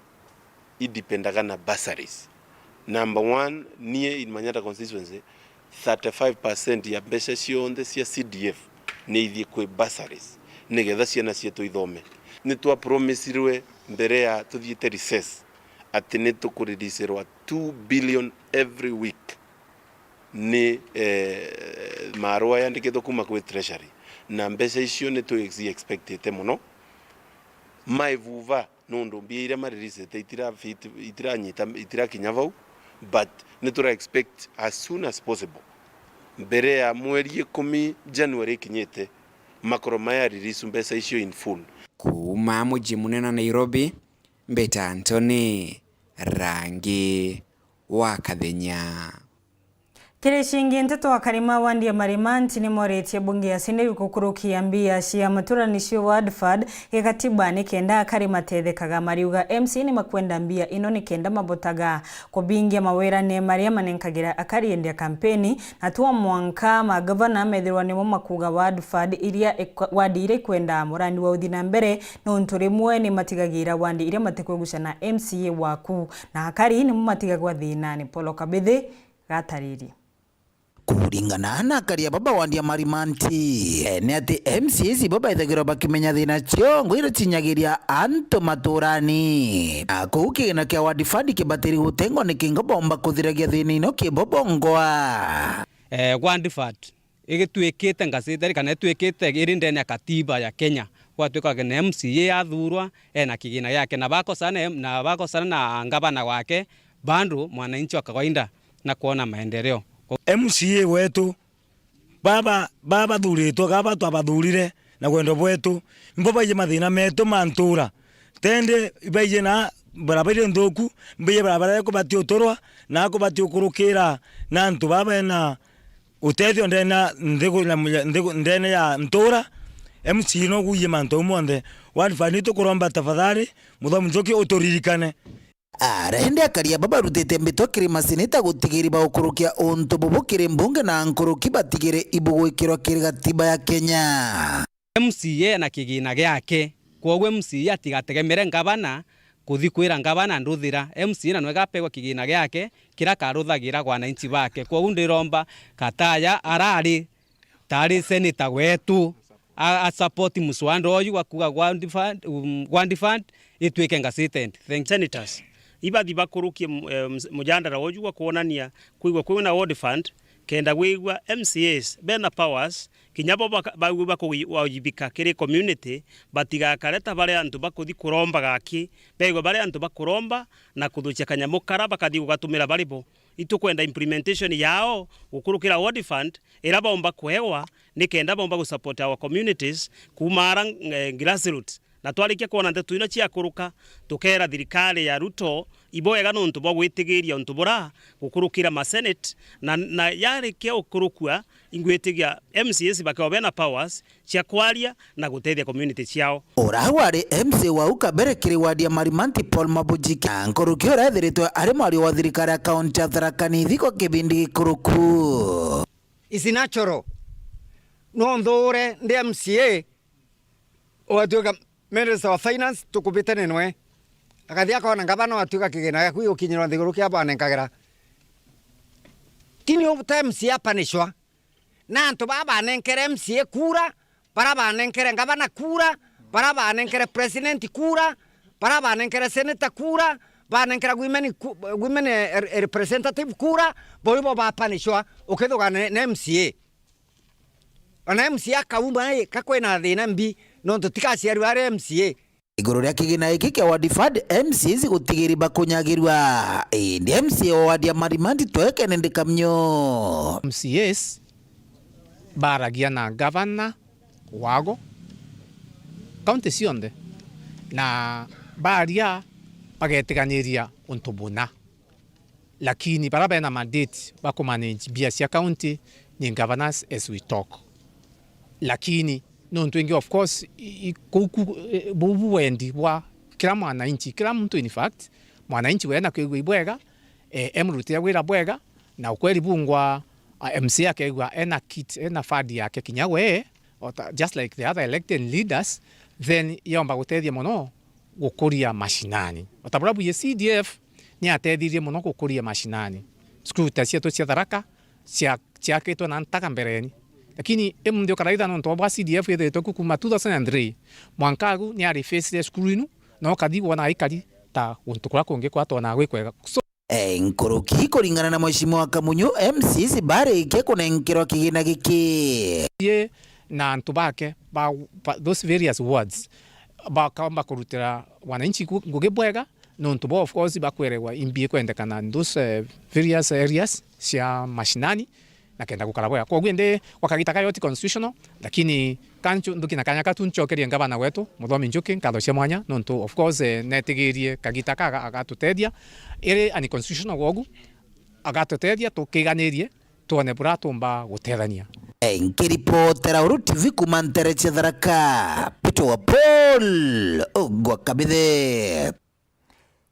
idependaga na bursaries. Number one, nie in Manyata constituency, thirty-five percent ya mbeca cionthe cia C D F ni ithii kwi bursaries, nigetha ciana cietu ithome. Ni twa promisirwe mbere ya tuthiite recess ati ni tukuririsirwa two billion every week ni, eh, marua yandikitwe kuma kwi treasury, na mbeca icio ni tu expectite muno. Maivuva nundu mbia iria maririsite itira fit-, itiranyita, itirakinya vau, but ni tura expect as soon as possible, mbere ya mweri ikumi January ikinyite, makorwe maya release mbeca icio in full. Kuuma muji munene wa Nairobi, mbeta Anthony Rangi wa Kathenya. Kiri cingi nteto, akari ma wandi ya Marimanti ni moritie bunge ya Senate gukurukia mbia cia matura nicio ward fund gikatiba ni kenda akari matethekaga. Mariuga M C A ni makwenda mbia ino ni kenda mabotaga kubingia mawirane maria manenkagira akari indi ya kampeni, na twa mwanka magavana methirwa nimo makuga ward fund iria ikwa-, ward iria ikwenda murandi wa uthi na mbere, nontu rimwe ni matigagira ward iria matikwiguca na M C A waku, na akari nimo matigagwa thinani. Paul Kabithi gatariri. Kuringana na akaria baba wa Ndiamarimanti, eh, ni ati M C As ibo baithagirwa bakimenya thina ciongo iria cinyagiria antu maturani. Na kuu kigina kia ward fund kibatiri gutengwa ni kingo bomba kuthiragia thina ino kibo bongwa. Eh, ward fund igituikite ngasiteri kana ituikite iri ndene ya katiba ya Kenya. Gwatuika na M C A athurwa, ena kigina giake, na bakosana na, na bakosana na ngavana wake, bado mwananchi wa kawaida na kuona maendeleo. M C A wetu, baba, baba bathuritwe, gaba twabathurire na wendo bwetu, nibo baiji mathina metu ma ntura. Tende ibaiji na barabara iri nthuku, mbaiji barabara ikubatia uturwa, na kubatia ukurukira na antu baba bena utethio ndene ya nthigu-, na munya-, nthigu-, ndene ya ntura. M C A no gwiji mantu jau monthe. Ward fund tukuromba tafadhali, Muthomi Njuki uturirikane. Arende akaria baba barutite mbitwa kiri maseneta gutigiri baukurukia untu bubu kiri mbunge na nkuruki batigiri ibugwikirwa kiri gatiba ya Kenya. M C A ena kigina giake, kwoguo M C A atigategemere ngavana kuthi kwira ngavana nduthira. M C A na nwe gapegwa kigina giake kiria karuthagira gwa wananchi bake. Kwoguo ndiromba Kataya arari tari seneta wetu, a, a support muswanda uyu wa kuga ward fund, um, ward fund itwike gazetted. Thank you. Senators ibathi bakurukie mu-, eh, mus-, mujandara uju gwa kwonania kwigua kwina ward fund, kenda gwigua M C As bena powers, kinya bo baka-, bagwe bakugi-, wajibika kiri community, batigakare ta bari antu bakuthi kuromba gaki, begwe bari antu bakuromba na kuthukia kanyamu kara bakathi gugatumira bari bo. Itukwenda implementation yao gukurukira ward fund, ira baumba kuewa, ni kenda baumba gusupport our communities kuuma ara, eh, grassroots. Na twarikia kwona nteto ino ciakuruka, tukeera thirikari ya Ruto ibwega nontu bwa gwitigiria untu bura gukurukira ma senate, na, na yarikia gukurukua, ingwitigia M C As bakeo bena powers cia kwaria na gutethia community ciao. Ura wari M C A wa au kabere kiri ward ya Marimanti, Paul Mabujiki, na nkuruki uria ethiritwe ari mwaria wa thirikari ya kaunti ya Tharaka Nithi kwa kibindi gikuruku. Is natural. No nthure ndi M C A, ugatuika Minister wa Finance, tukubitania nwe. Akathi akona ngavana, ugatuika kigina giaku gigukinyirwa nthiguru kia banenkagira. Tini uta M C A apanishwa. Na antu baa banenkere M C A kura, bara banenkere ngavana kura, bara banenkere president kura, bara banenkere senator kura, banenkera women ku-, women, eh, representative kura, bo ibo bapanishwa, ukithuga ne, ne M C A. Ona M C A akauma, ii, ka kwina thina mbi, nontu tikaciarua ari M C A. Iguru ria kigina giki kia ward fund, M C As gutigiri bakunyagirua. Indi M C A wa ward ya Marimanti Twekene Ndikamyo. M C As baragia na gavana wago kaunti cionthe, na baria bagetiganiria untu buna. Lakini bara bena mandate ba kumanage mbia cia county ni governors as we talk. Lakini nontu ingi, of course, i, i, kuu ku, eh, bubu wendi bwa kila mwananchi, kila muntu, in fact, mwananchi we ena kwigua ibwega, eh, emrutia wira bwega, na ukweri bungwa, ah, M C A akegua ena kit, ena fund yake kinya we, o ta, just like the other elected leaders, then yomba gutethia mono gukuria mashinani. O ta buria bwiye C D F ni yatethirie mono gukuria mashinani. Cukuru ta cietu cia Tharaka cia, ciakitwe na ntaga mbereni. Lakini imunthi ukaraitha nontu bwa C D F ithiritwe ku kuma two thousand and three, mwanka agu ni arifacire cukuru inu, na ukathi wona aikari ta guntu kuria kungi kwatwona gwi kwega. So, Eh, nkuruki kuringana na Mheshimiwa Kamunyu, M C As barikia kunenkerwa kigina giki. Ye na antu bake ba, ba, those various wards, bakaomba kurutira wananchi ku-, ngugi bwega, nontu bo, of course, bakwerewa imbi ikwendekana in those, eh, various areas cia mashinani, na kenda gukara bwega. Kwoguo indi gwa kagita kayo ti constitutional, lakini kanchu nduki na kanya katu nchokerie ngavana wetu, Muthomi Njuki, nkatho cia mwanya, nontu, of course, eh, netigirie kagita ka aga-, agatutethia. Iri unconstitutional gwogu, agatutethia tukiganirie, twone buria tuumba gutethania. Nkiripotera Uru T V kuuma ntere cia Tharaka, Peter wa Paul Ogwa Kabithe.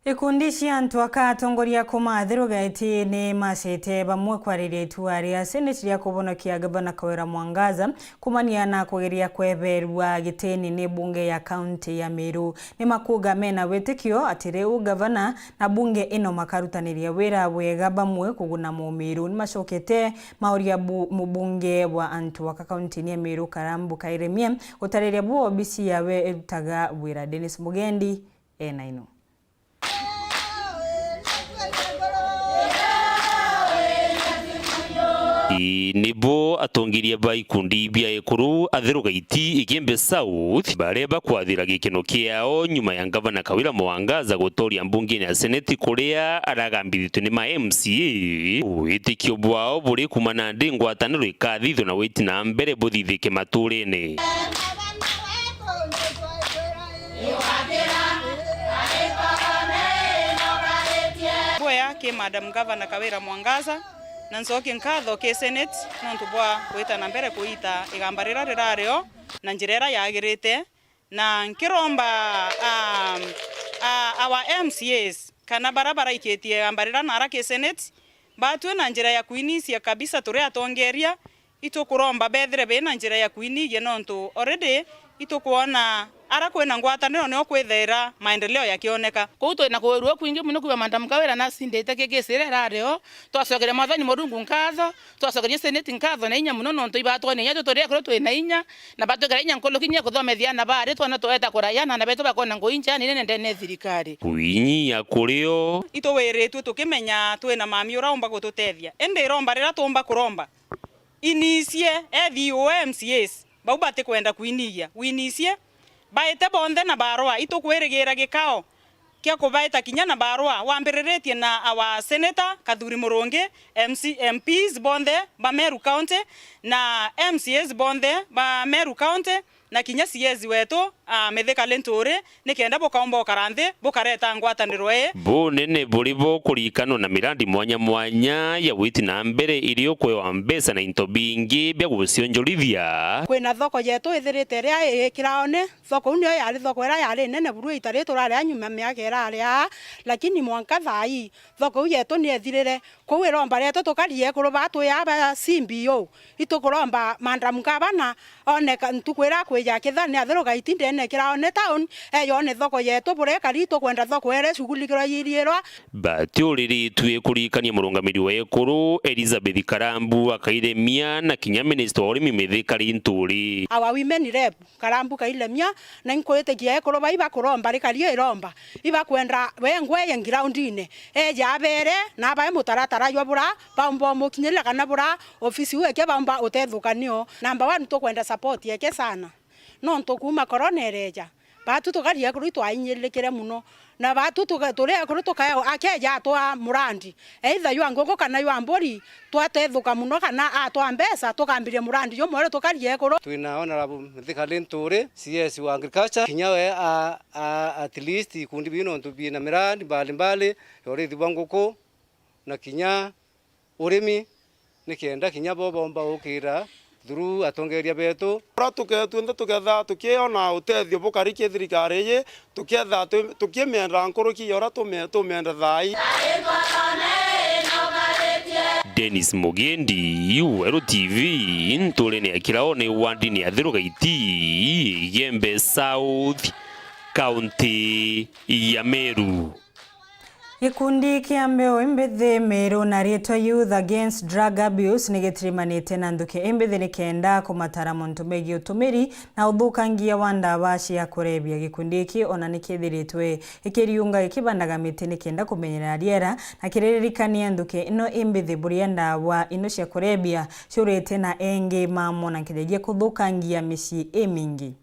Ikundi cia antu aka atongoria kuuma Athiru Gaiti ni macite bamwe kwariria itua ria Senate ria kubonokia Gavana Kawira Mwangaza kumania na kugeria kweberua gitini ni bunge ya kaunti ya Meru. Ni makuuga mena witikio ati riu gavana na bunge ino makarutaniria wira bwega bamwe kuguna Mumiru. Ni macokete mauria bu-, mubunge wa antu aka kaunti-ini ya Meru, Karambu Kairemie, gutariria bu obisi yawe irutaga wira. Dennis Mugendi ena ino. Ii nibo atongeria ba ikundi bia ekuru Athiru Gaiti Igembe South, baria bakwathira gikeno kiao nyuma ya Ngavana Kawira Mwangaza gutoria mbungene ya Seneti, kuria aragambithitwe ni ma M C A. Witikio bwao buri kuuma nandi ngwataniro ikathithwe na witi na mbere buthithike maturene. Mboya ki Madam Governor Kawira Mwangaza, na ncokie nkatho ki Senate nontu bwa gwita na mbere kuita igamba rira rirari o na njira ira yagirite, na nkiromba, um, uh, our M C As kana bara baraikitie igamba rira nara ki Senate, batue na njira ya kwinisia kabisa turi atongeria, itukuromba bethire bina njira ya kwinigia, nontu already itukwona ara kwina ngwataniro nio kwithaira maendeleo yakioneka. Kuu twina kuwirua kwingi mono kwigua Madam Kawira nacindite kikisire irari o. Twacokeria Mwathani Murungu nkatho, twacokeria Senate nkatho na inya mono, nontu ibatwonia inya tuturi akuru twina inya, na batwikira inya nkuruki inya kuthomethia ana bari twana tweta kuraia, na ana betu bakona ngui njea na inene ndene ya thirikari. Kwinyia kurio. Ituwiritue tukimenya twina mami ura umba gututethia, indi iromba rira tumba kuromba, inicie ethi o M C As bau batikwenda kwinigia, winicie baite bonthe na barua. Itukwirigira gikao kia kubaita kinya na barua, wambiriritie na our Senator Kathuri Murungi, M C, M Ps bonthe ba Meru County, na M C As bonthe ba Meru County, na kinya C S wetu, a, Mithika Linturi, nikenda bukaumba ukara nthi, bukareta ngwataniro ii. Bunene buri bo kurikanwa na mirandi mwanya mwanya ya witi na mbere iri ukwewa mbeca na into bingi bia gucionjorithia. Kwina thoko yetu ithirite iria ii kiraone. Thoko iu niyo yari thoko iria yari nene buru iita rii turari a nyuma miaka irari aa, lakini mwanka thaa ii thoko iu yetu ni ethirire. Kwou iromba rietu tukari ekuru ba twi aba C B O, itukuromba Madam Gavana one ka-, ntuku iria akwija kithani Athiru Gaiti ndene kiraone town, eyone thoko yetu buria ikari, itukwenda thoko iria icughulikirwa iriirwa. Batiuriritue kurikania murungamiri wa ekuru Elizabeth Karambu Akairemia na kinya minista wa urimi Mithika Linturi. Our women rep, Karambu Kairemia, na inkwitikia ekuru bai bakuromba rikari o iromba, ibakwenda wengwe ye ground-ine, eje abere na abae mutaratara jwa bura baumba umukinyirira kana bura ofisi iu eke baumba utethukanio. Number one, tukwenda support eke sana, nontu kuuma corona ireja, batu tukari ekuru itwainyiririkire mono, na batu tuka-, turi ekuru tukae akeja atwa murandi, either jwa nguku kana jwa mburi, twatethuka mono kana atwa mbeca tukambiria murandi jumweru tukari ekuru. Twina Honorable Mithika Linturi, C S wa Agriculture, kinya we a, a, at least ikundi biu nontu bina mirandi mbalimbali ya urithi bwa nguku na kinya urimi, nikenda kinya bo bomba ukira through atongeria betu. Ura tuke-, tunthe tuketha tukiona utethio bukari ki thirikari iji, tuketha tu-, tukimienda nkuruki ya ura tume-, tumienda thaa ii. Dennis Mugendi, Weru T V, nturene ya Kiraone, wandini ya Athiru Gaiti, Igembe South, kaunti ya Meru. Gikundi kia mbeu imbithi Meru na riitwa Youth Against Drug Abuse ni gitirimanite na nthuki imbithi nikenda kumatara muntu megie utumiri na uthukangia wa ndawa cia kurebia. Gikundi giki ona ni kithiritwe ikiriunga gikibandaga miti nikenda kumenyerera riera na kiriririkania nthuki ino imbithi buria ndawa ino cia kurebia ciurite na engi mamo na nkinyagia kuthukangia micii imingi.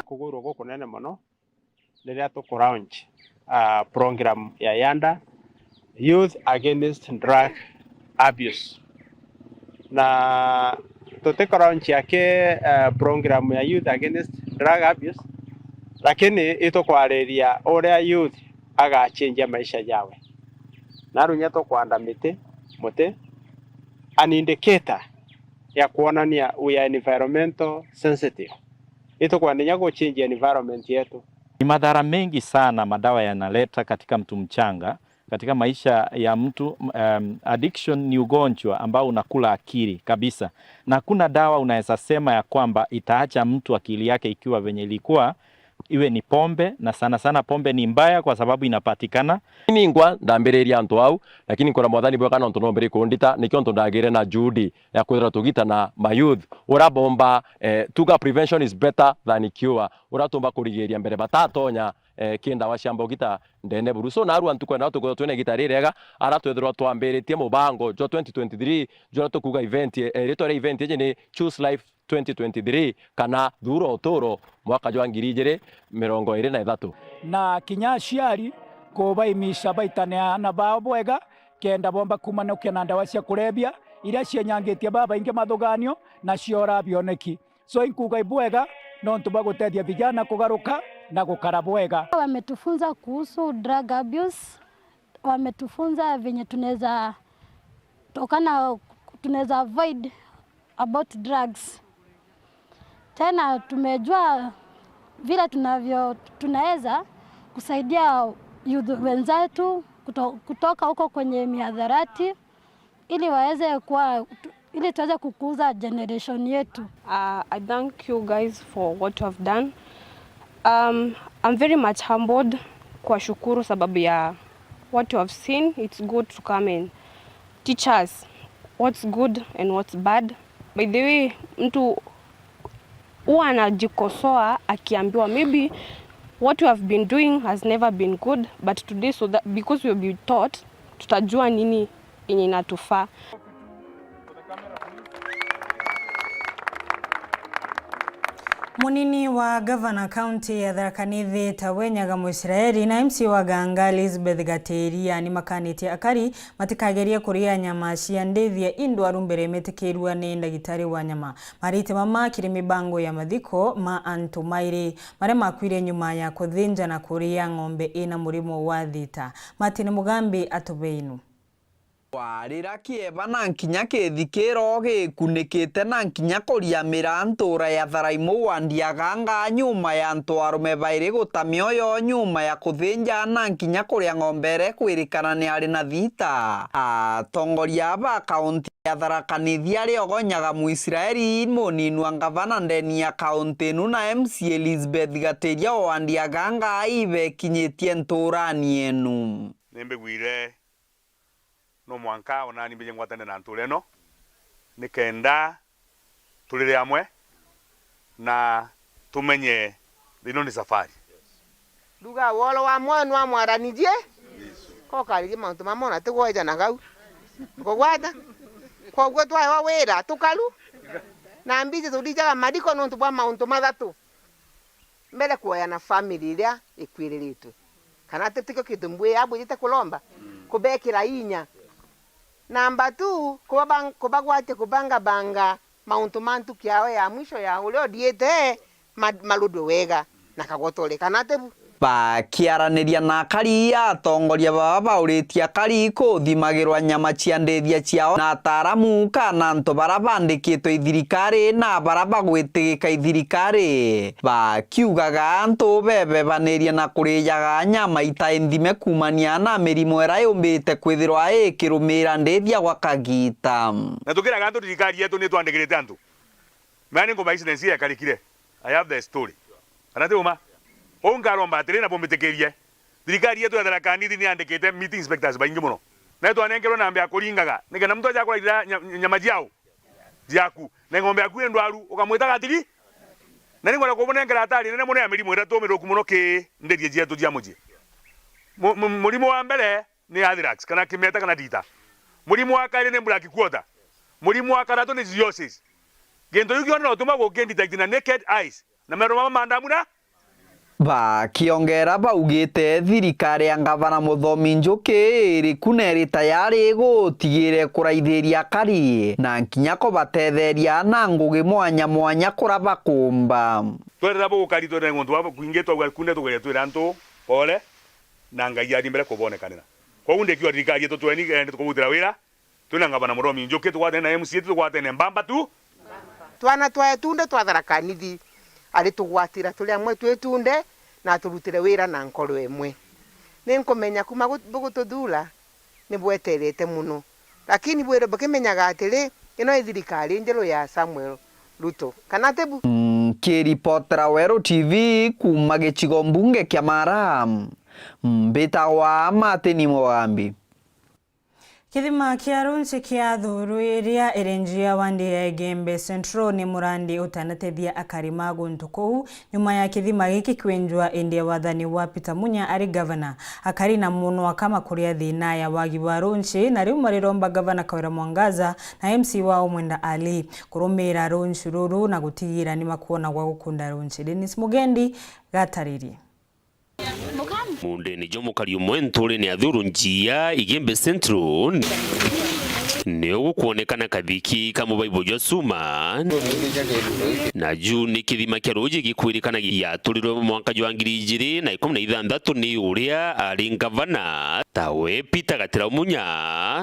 Kugwirwa gukunene mono riria tuku launch, ah, program ya YADA, Youth Against Drug Abuse. Na tuti ku launch aki, ah, program ya Youth Against drug abuse, lakini itukwariria uria youth agachenjia maisha jawe. Narunya tukwanda miti, muti, an indicator ya kuonania we are environmental sensitive. Itukwenda inya guchenjia environment yetu. Ni madhara mengi sana madawa yanaleta katika mtu mchanga, katika maisha ya mtu. Um, addiction ni ugonjwa ambao unakula akili kabisa, na hakuna dawa unaweza sema ya kwamba itaacha mtu akili yake ikiwa venye ilikuwa, iwe ni pombe, na sana sana pombe ni mbaya kwa sababu inapatikana. Ningwa ndambiriria antu au, lakini nkora Mwathani bwega nontu nombiri kundita, nikio ntu ndagire na juhudi ya kwithirwa tugitana ma youth. Ura bomba, eh, tuga prevention is better than cure. Ura tumba kurigiria mbere batatonya, eh, ki ndawa cia mbogita ndene buru. So, narua ntuku eno tukwithirwa twina igita rirega, ara twithirwa twambiritie mubango jwa twenty twenty-three, jura tukuga event, eh, ritwa ria event iji ni Choose Life twenty twenty-three, kana Thuura Uturo mwaka jwa ngiri ijiri mirongo iri na ithatu. Na kinya aciari kubaimisha baitane aana bao bwega, kenda bomba kumanukia na ndawa cia kurebia iria cienyangitie babaingi mathuganio na ciora bioneki. So, inkuuga ibwega nontu bwa gutethia vijana kugaruka na gukara bwega. Wametufunza kuhusu drug abuse, wametufunza venye tunaweza tokana, tunaweza avoid about drugs. Tena tumejua vile tunavyo, tunaweza kusaidia youth wenzetu kuto-, kutoka huko kwenye mihadarati. Ili waweze kuwa, ili tuweze kukuza generation yetu. Uh, I thank you guys for what you have done. Um, I'm very much humbled kuwashukuru sababu ya what you have seen. It's good to come and teach us what's good and what's bad. By the way, mtu huwa anajikosoa akiambiwa maybe what we have been doing has never been good, but today, so that, because we have been taught, tutajua nini yenye inatufaa. Munini wa gavana kaunti ya Tharaka Nithi tawe Nyaga Mwisraeli na M C wa Ganga Elizabeth Gatiria ni makanitie akari matikagerie kuria nyama cia ndithia indwaru mbere metikirua ni ndagitari wa nyama. Marite mama kiri mibango ya mathiko ma antu mairi maria makuire nyuma ya kuthinja na kuria ng'ombe ina murimo wa thita. Martin Mugambi atubeinu. Kwarira kieba na nkinya kithikiro gikunikite na nkinya kuriamira ntura ya Tharaimu wandi ya Ganga nyuma ya antu arume bairi guta mioyo nyuma ya kuthinja na nkinya kuria ng'ombe ere kwirikana ni ari na thita. Atongoria ba kaunti ya Tharaka Nithi ari ogo Nyaga Mwisraeli, munini wa ngavana ndeni ya kaunti inu na M C Elizabeth Gatiria o wandi ya Ganga ibekinyitie nturani enu. Nimbigwire no mwanka onani mbije ngwatane na ntura ino, nikenda turire amwe na tumenye ino ni safari. Nduga woro wa mwoyo nwamwaranithie, kokaririe mauntu mamwe na tigwejana gau. Kugwata? Koguo twaewa wira tukaru, na mbiji turijaga mariko nontu bwa mauntu mathatu. Mbere, kuoya na family iria ikwiriritwe. Kana ti tikio kintu mbwia bwijite kuromba? Kubekira inya. Namba two, kubaba-, kubagwatia kubangabanga mauntu ma ntuku yao ya mwisho ya uria uthiite ma-, marudwe wega na kagotore, kana ati bu? Bakiaraniria na akari, atongoria baba bauritie akari kuthimagirwa nyama cia ndithia ciao na ataaramu kana antu bara bandikitwe i thirikari na bara bagwitigika i thirikari, bakiugaga antu bebebanirie na kurijaga nyama itai nthime kuumania na mirimo ira yumbite kwithirwa ikirumira ndithia gwa kagiita. Na tukiraga antu thirikari yetu ni twandikirite antu. Mea ni nguma incident iria yakarikire. I have the story. Kana ti uma? Uu nkaromba atiri na bumbitikirie. Thirikari yetu ya Tharaka Nithi ni yandikite meat inspectors baingi mono. Na twanenkerwe namba ya kuringaga, nikenda muntu aja kuraithira nya-, nyama ciao, ciaku. Na ng'ombe yaku i ndwaru, ukamwita gatiri. Na ni ngwenda kubunenkera atari nene mono ya mirimo iria tumiruku mono ki ndithia cietu cia mucii. Mu-, mu-, murimo wa mbere ni anthrax, kana kimeta, kana ndita. Murimo wa kairi ni black quarter. Murimo wa kathatu ni cirrhosis. Gintu kiu kionthe no utuma gukindetect na naked eyes, na meru mama ma ndamu na Bakiongera baugite thirikari ya ngavana Muthomi Njuki iri ku na iri tayari gutigire kuraithiria akari na nkinya kubatetheria na ngugi mwanya mwanya kuria bakumba. Twerera bugukari, twerere guntu bwa kwingi, twauga kunde tugeria twira antu pole, na Ngai athi mbere kubonekanira. Kwou ndikiuga thirikari yetu tweni, ende tukubutira wira, twina ngavana Muthomi Njuki, tugwatene na M C A, tugwatene mbamba tu. Twana twa Etunde twa Tharaka Nithi, ari tugwatira turi amwe twi Etunde, na aturutire wira na nkoro imwe. Ni nkumenya kuma gu-, bugututhura, ni bweterete mono. Lakini bwire bukimenyaga atiri, ino i thirikari njeru ya Samuel Ruto. Kana ati bu? Nkiripotera Weru T V kuuma gicigo mbunge kia Mara, mbitagwa Martin Mugambi. Kithima kia Runchi kia Thuru iria iri njia wandi ya Igembe Central ni murandi utanatethia akari ma guntu kuu, nyuma ya kithima giki kwenjwa indi ya wathani wa Peter Munya ari gavana. Akari na munwa kama kuria thina ya wagi wa Runchi, na riu mariromba gavana Kawira Mwangaza na M C wao Mwenda Ali kurumira Runchi ruru na gutigira ni makwona gwa gukunda Runchi. Dennis Mugendi gataririe. Mundene jwa mukari umwe nturene ya Thuru njia Igembe Central, nio gukwonekana kathiki ka mubaibo jwa cuma, na ju ni kithima kia ruuji gikwirikana giaturirwe mwanka jwa ngiri ijiri na ikumi na ithanthatu ni uria ari ngavana tawe Peter Gatira Munya,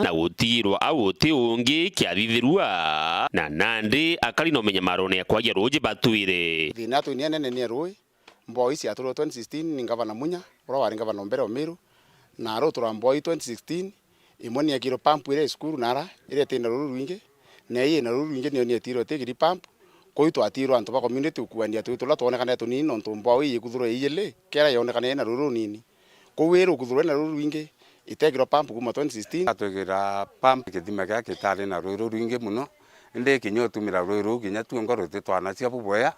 na gutigirwa au uti ungi kiathithirua, na nandi akari na umenyamarone ya kwagia ruuji batwire. Thina yetu ni nene ni ya ruuji. Mbwao ici ciaturirwe twenty sixteen ni ngavana Munya, uria wari ngavana o mbere o Meru, na arutura mbwao ii twenty sixteen, imwe ni yekirwe pump iria i cukuru nara, iria itina ruuji rwingi, na ii ina ruuji rwingi niyo ni yetirwe itikiri pump. Kwou twatirwe antu ba community gukuania tuuji turia twonekane tunini, nontu mbwao ii ikuthurwa ii ili, kera yonekane ina ruuji runini. Kwou ii rukuthurwa ina ruuji rwingi, itekirwa pump kuuma twenty sixteen. Atwikira pump kithima kiria kitari na ruuji rurwingi mono, indi kinya utumira ruuji ruu kinya tuongo rutitwanacia bubwea,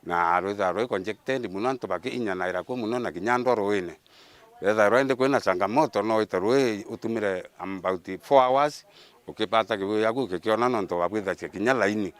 na rwithairwa rwi congested mono, antu bakiinyanaira kuo mono, na kinya ndwa ruuine. Wethairwa indi kwina changamoto, no wite ruuji utumire about four hours, ukibata kibuyu giaku ugikiona, nontu babwithacia kinya laini,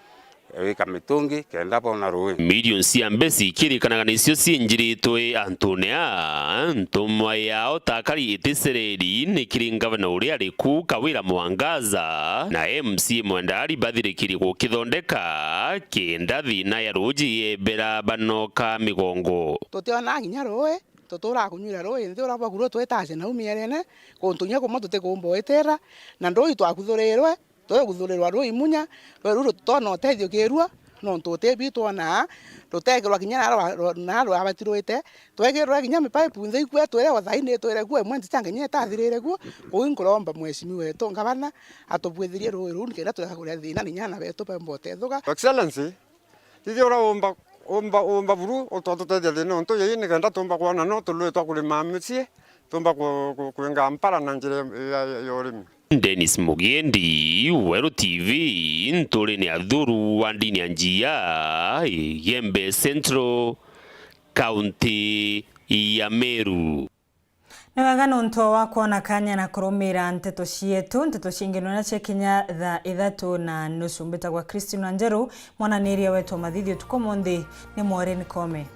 wika mitungi kenda bona ruuji. Milioni cia mbeca ikirikanaga nicio ciinjiritwe antune aa, ntumwa yao ta akari iticereri ni kiri ngavana uria ari ku Kawira Mwangaza na M C A Mwenda Ali bathirikirie gukithondeka kenda thina ya ruuji yebera banoka migongo. Tutiona kinya ruuji, tuturaga kunyuira ruuji nthi uria bwaku ruu twitacia nau mierene, kuntu kinya kumwe tutikumba gwitira, na ndui twakuthurirwe, twiguthurirwa ruuji Munya, ruuji ruu rutona utethio kirua, nontu utibi twonaa, rutekirwa kinya na rwa-, rwa-, na rwabatirwite, twekirwe kinya mipaipu nthi ikue twire o thaini twire kuo, imwe ntichanga kinya itathirire kuo. Kwou nkuromba mheshimiwa wetu ngavana atubwithirie ruuji ruu, nikenda tureka kuria thina, na kinya ana betu bemba utetheka. Excellency, Ithe uria uumba, uumba, uumba buru, utwatutethia thina untu yii, nikenda tuumba kwona no tului twa kurima micii, tuumba ku-, ku-, kwinga mpara na njira ya, ya, ya urimi. Dennis Mugendi, Weru T V, nturene ya Thuru wa ndini ya Njia, Igembe Central, kaunti ya Meru. Ni wega nontu wa kwona kanya na kurumira nteto cietu. Nteto cingi nona cia kinya thaa ithatu na nusu. Mbitagwa Christine Wanjeru, mwananiria wetu wa mathithi utuku umunthi ni Maureen Kome.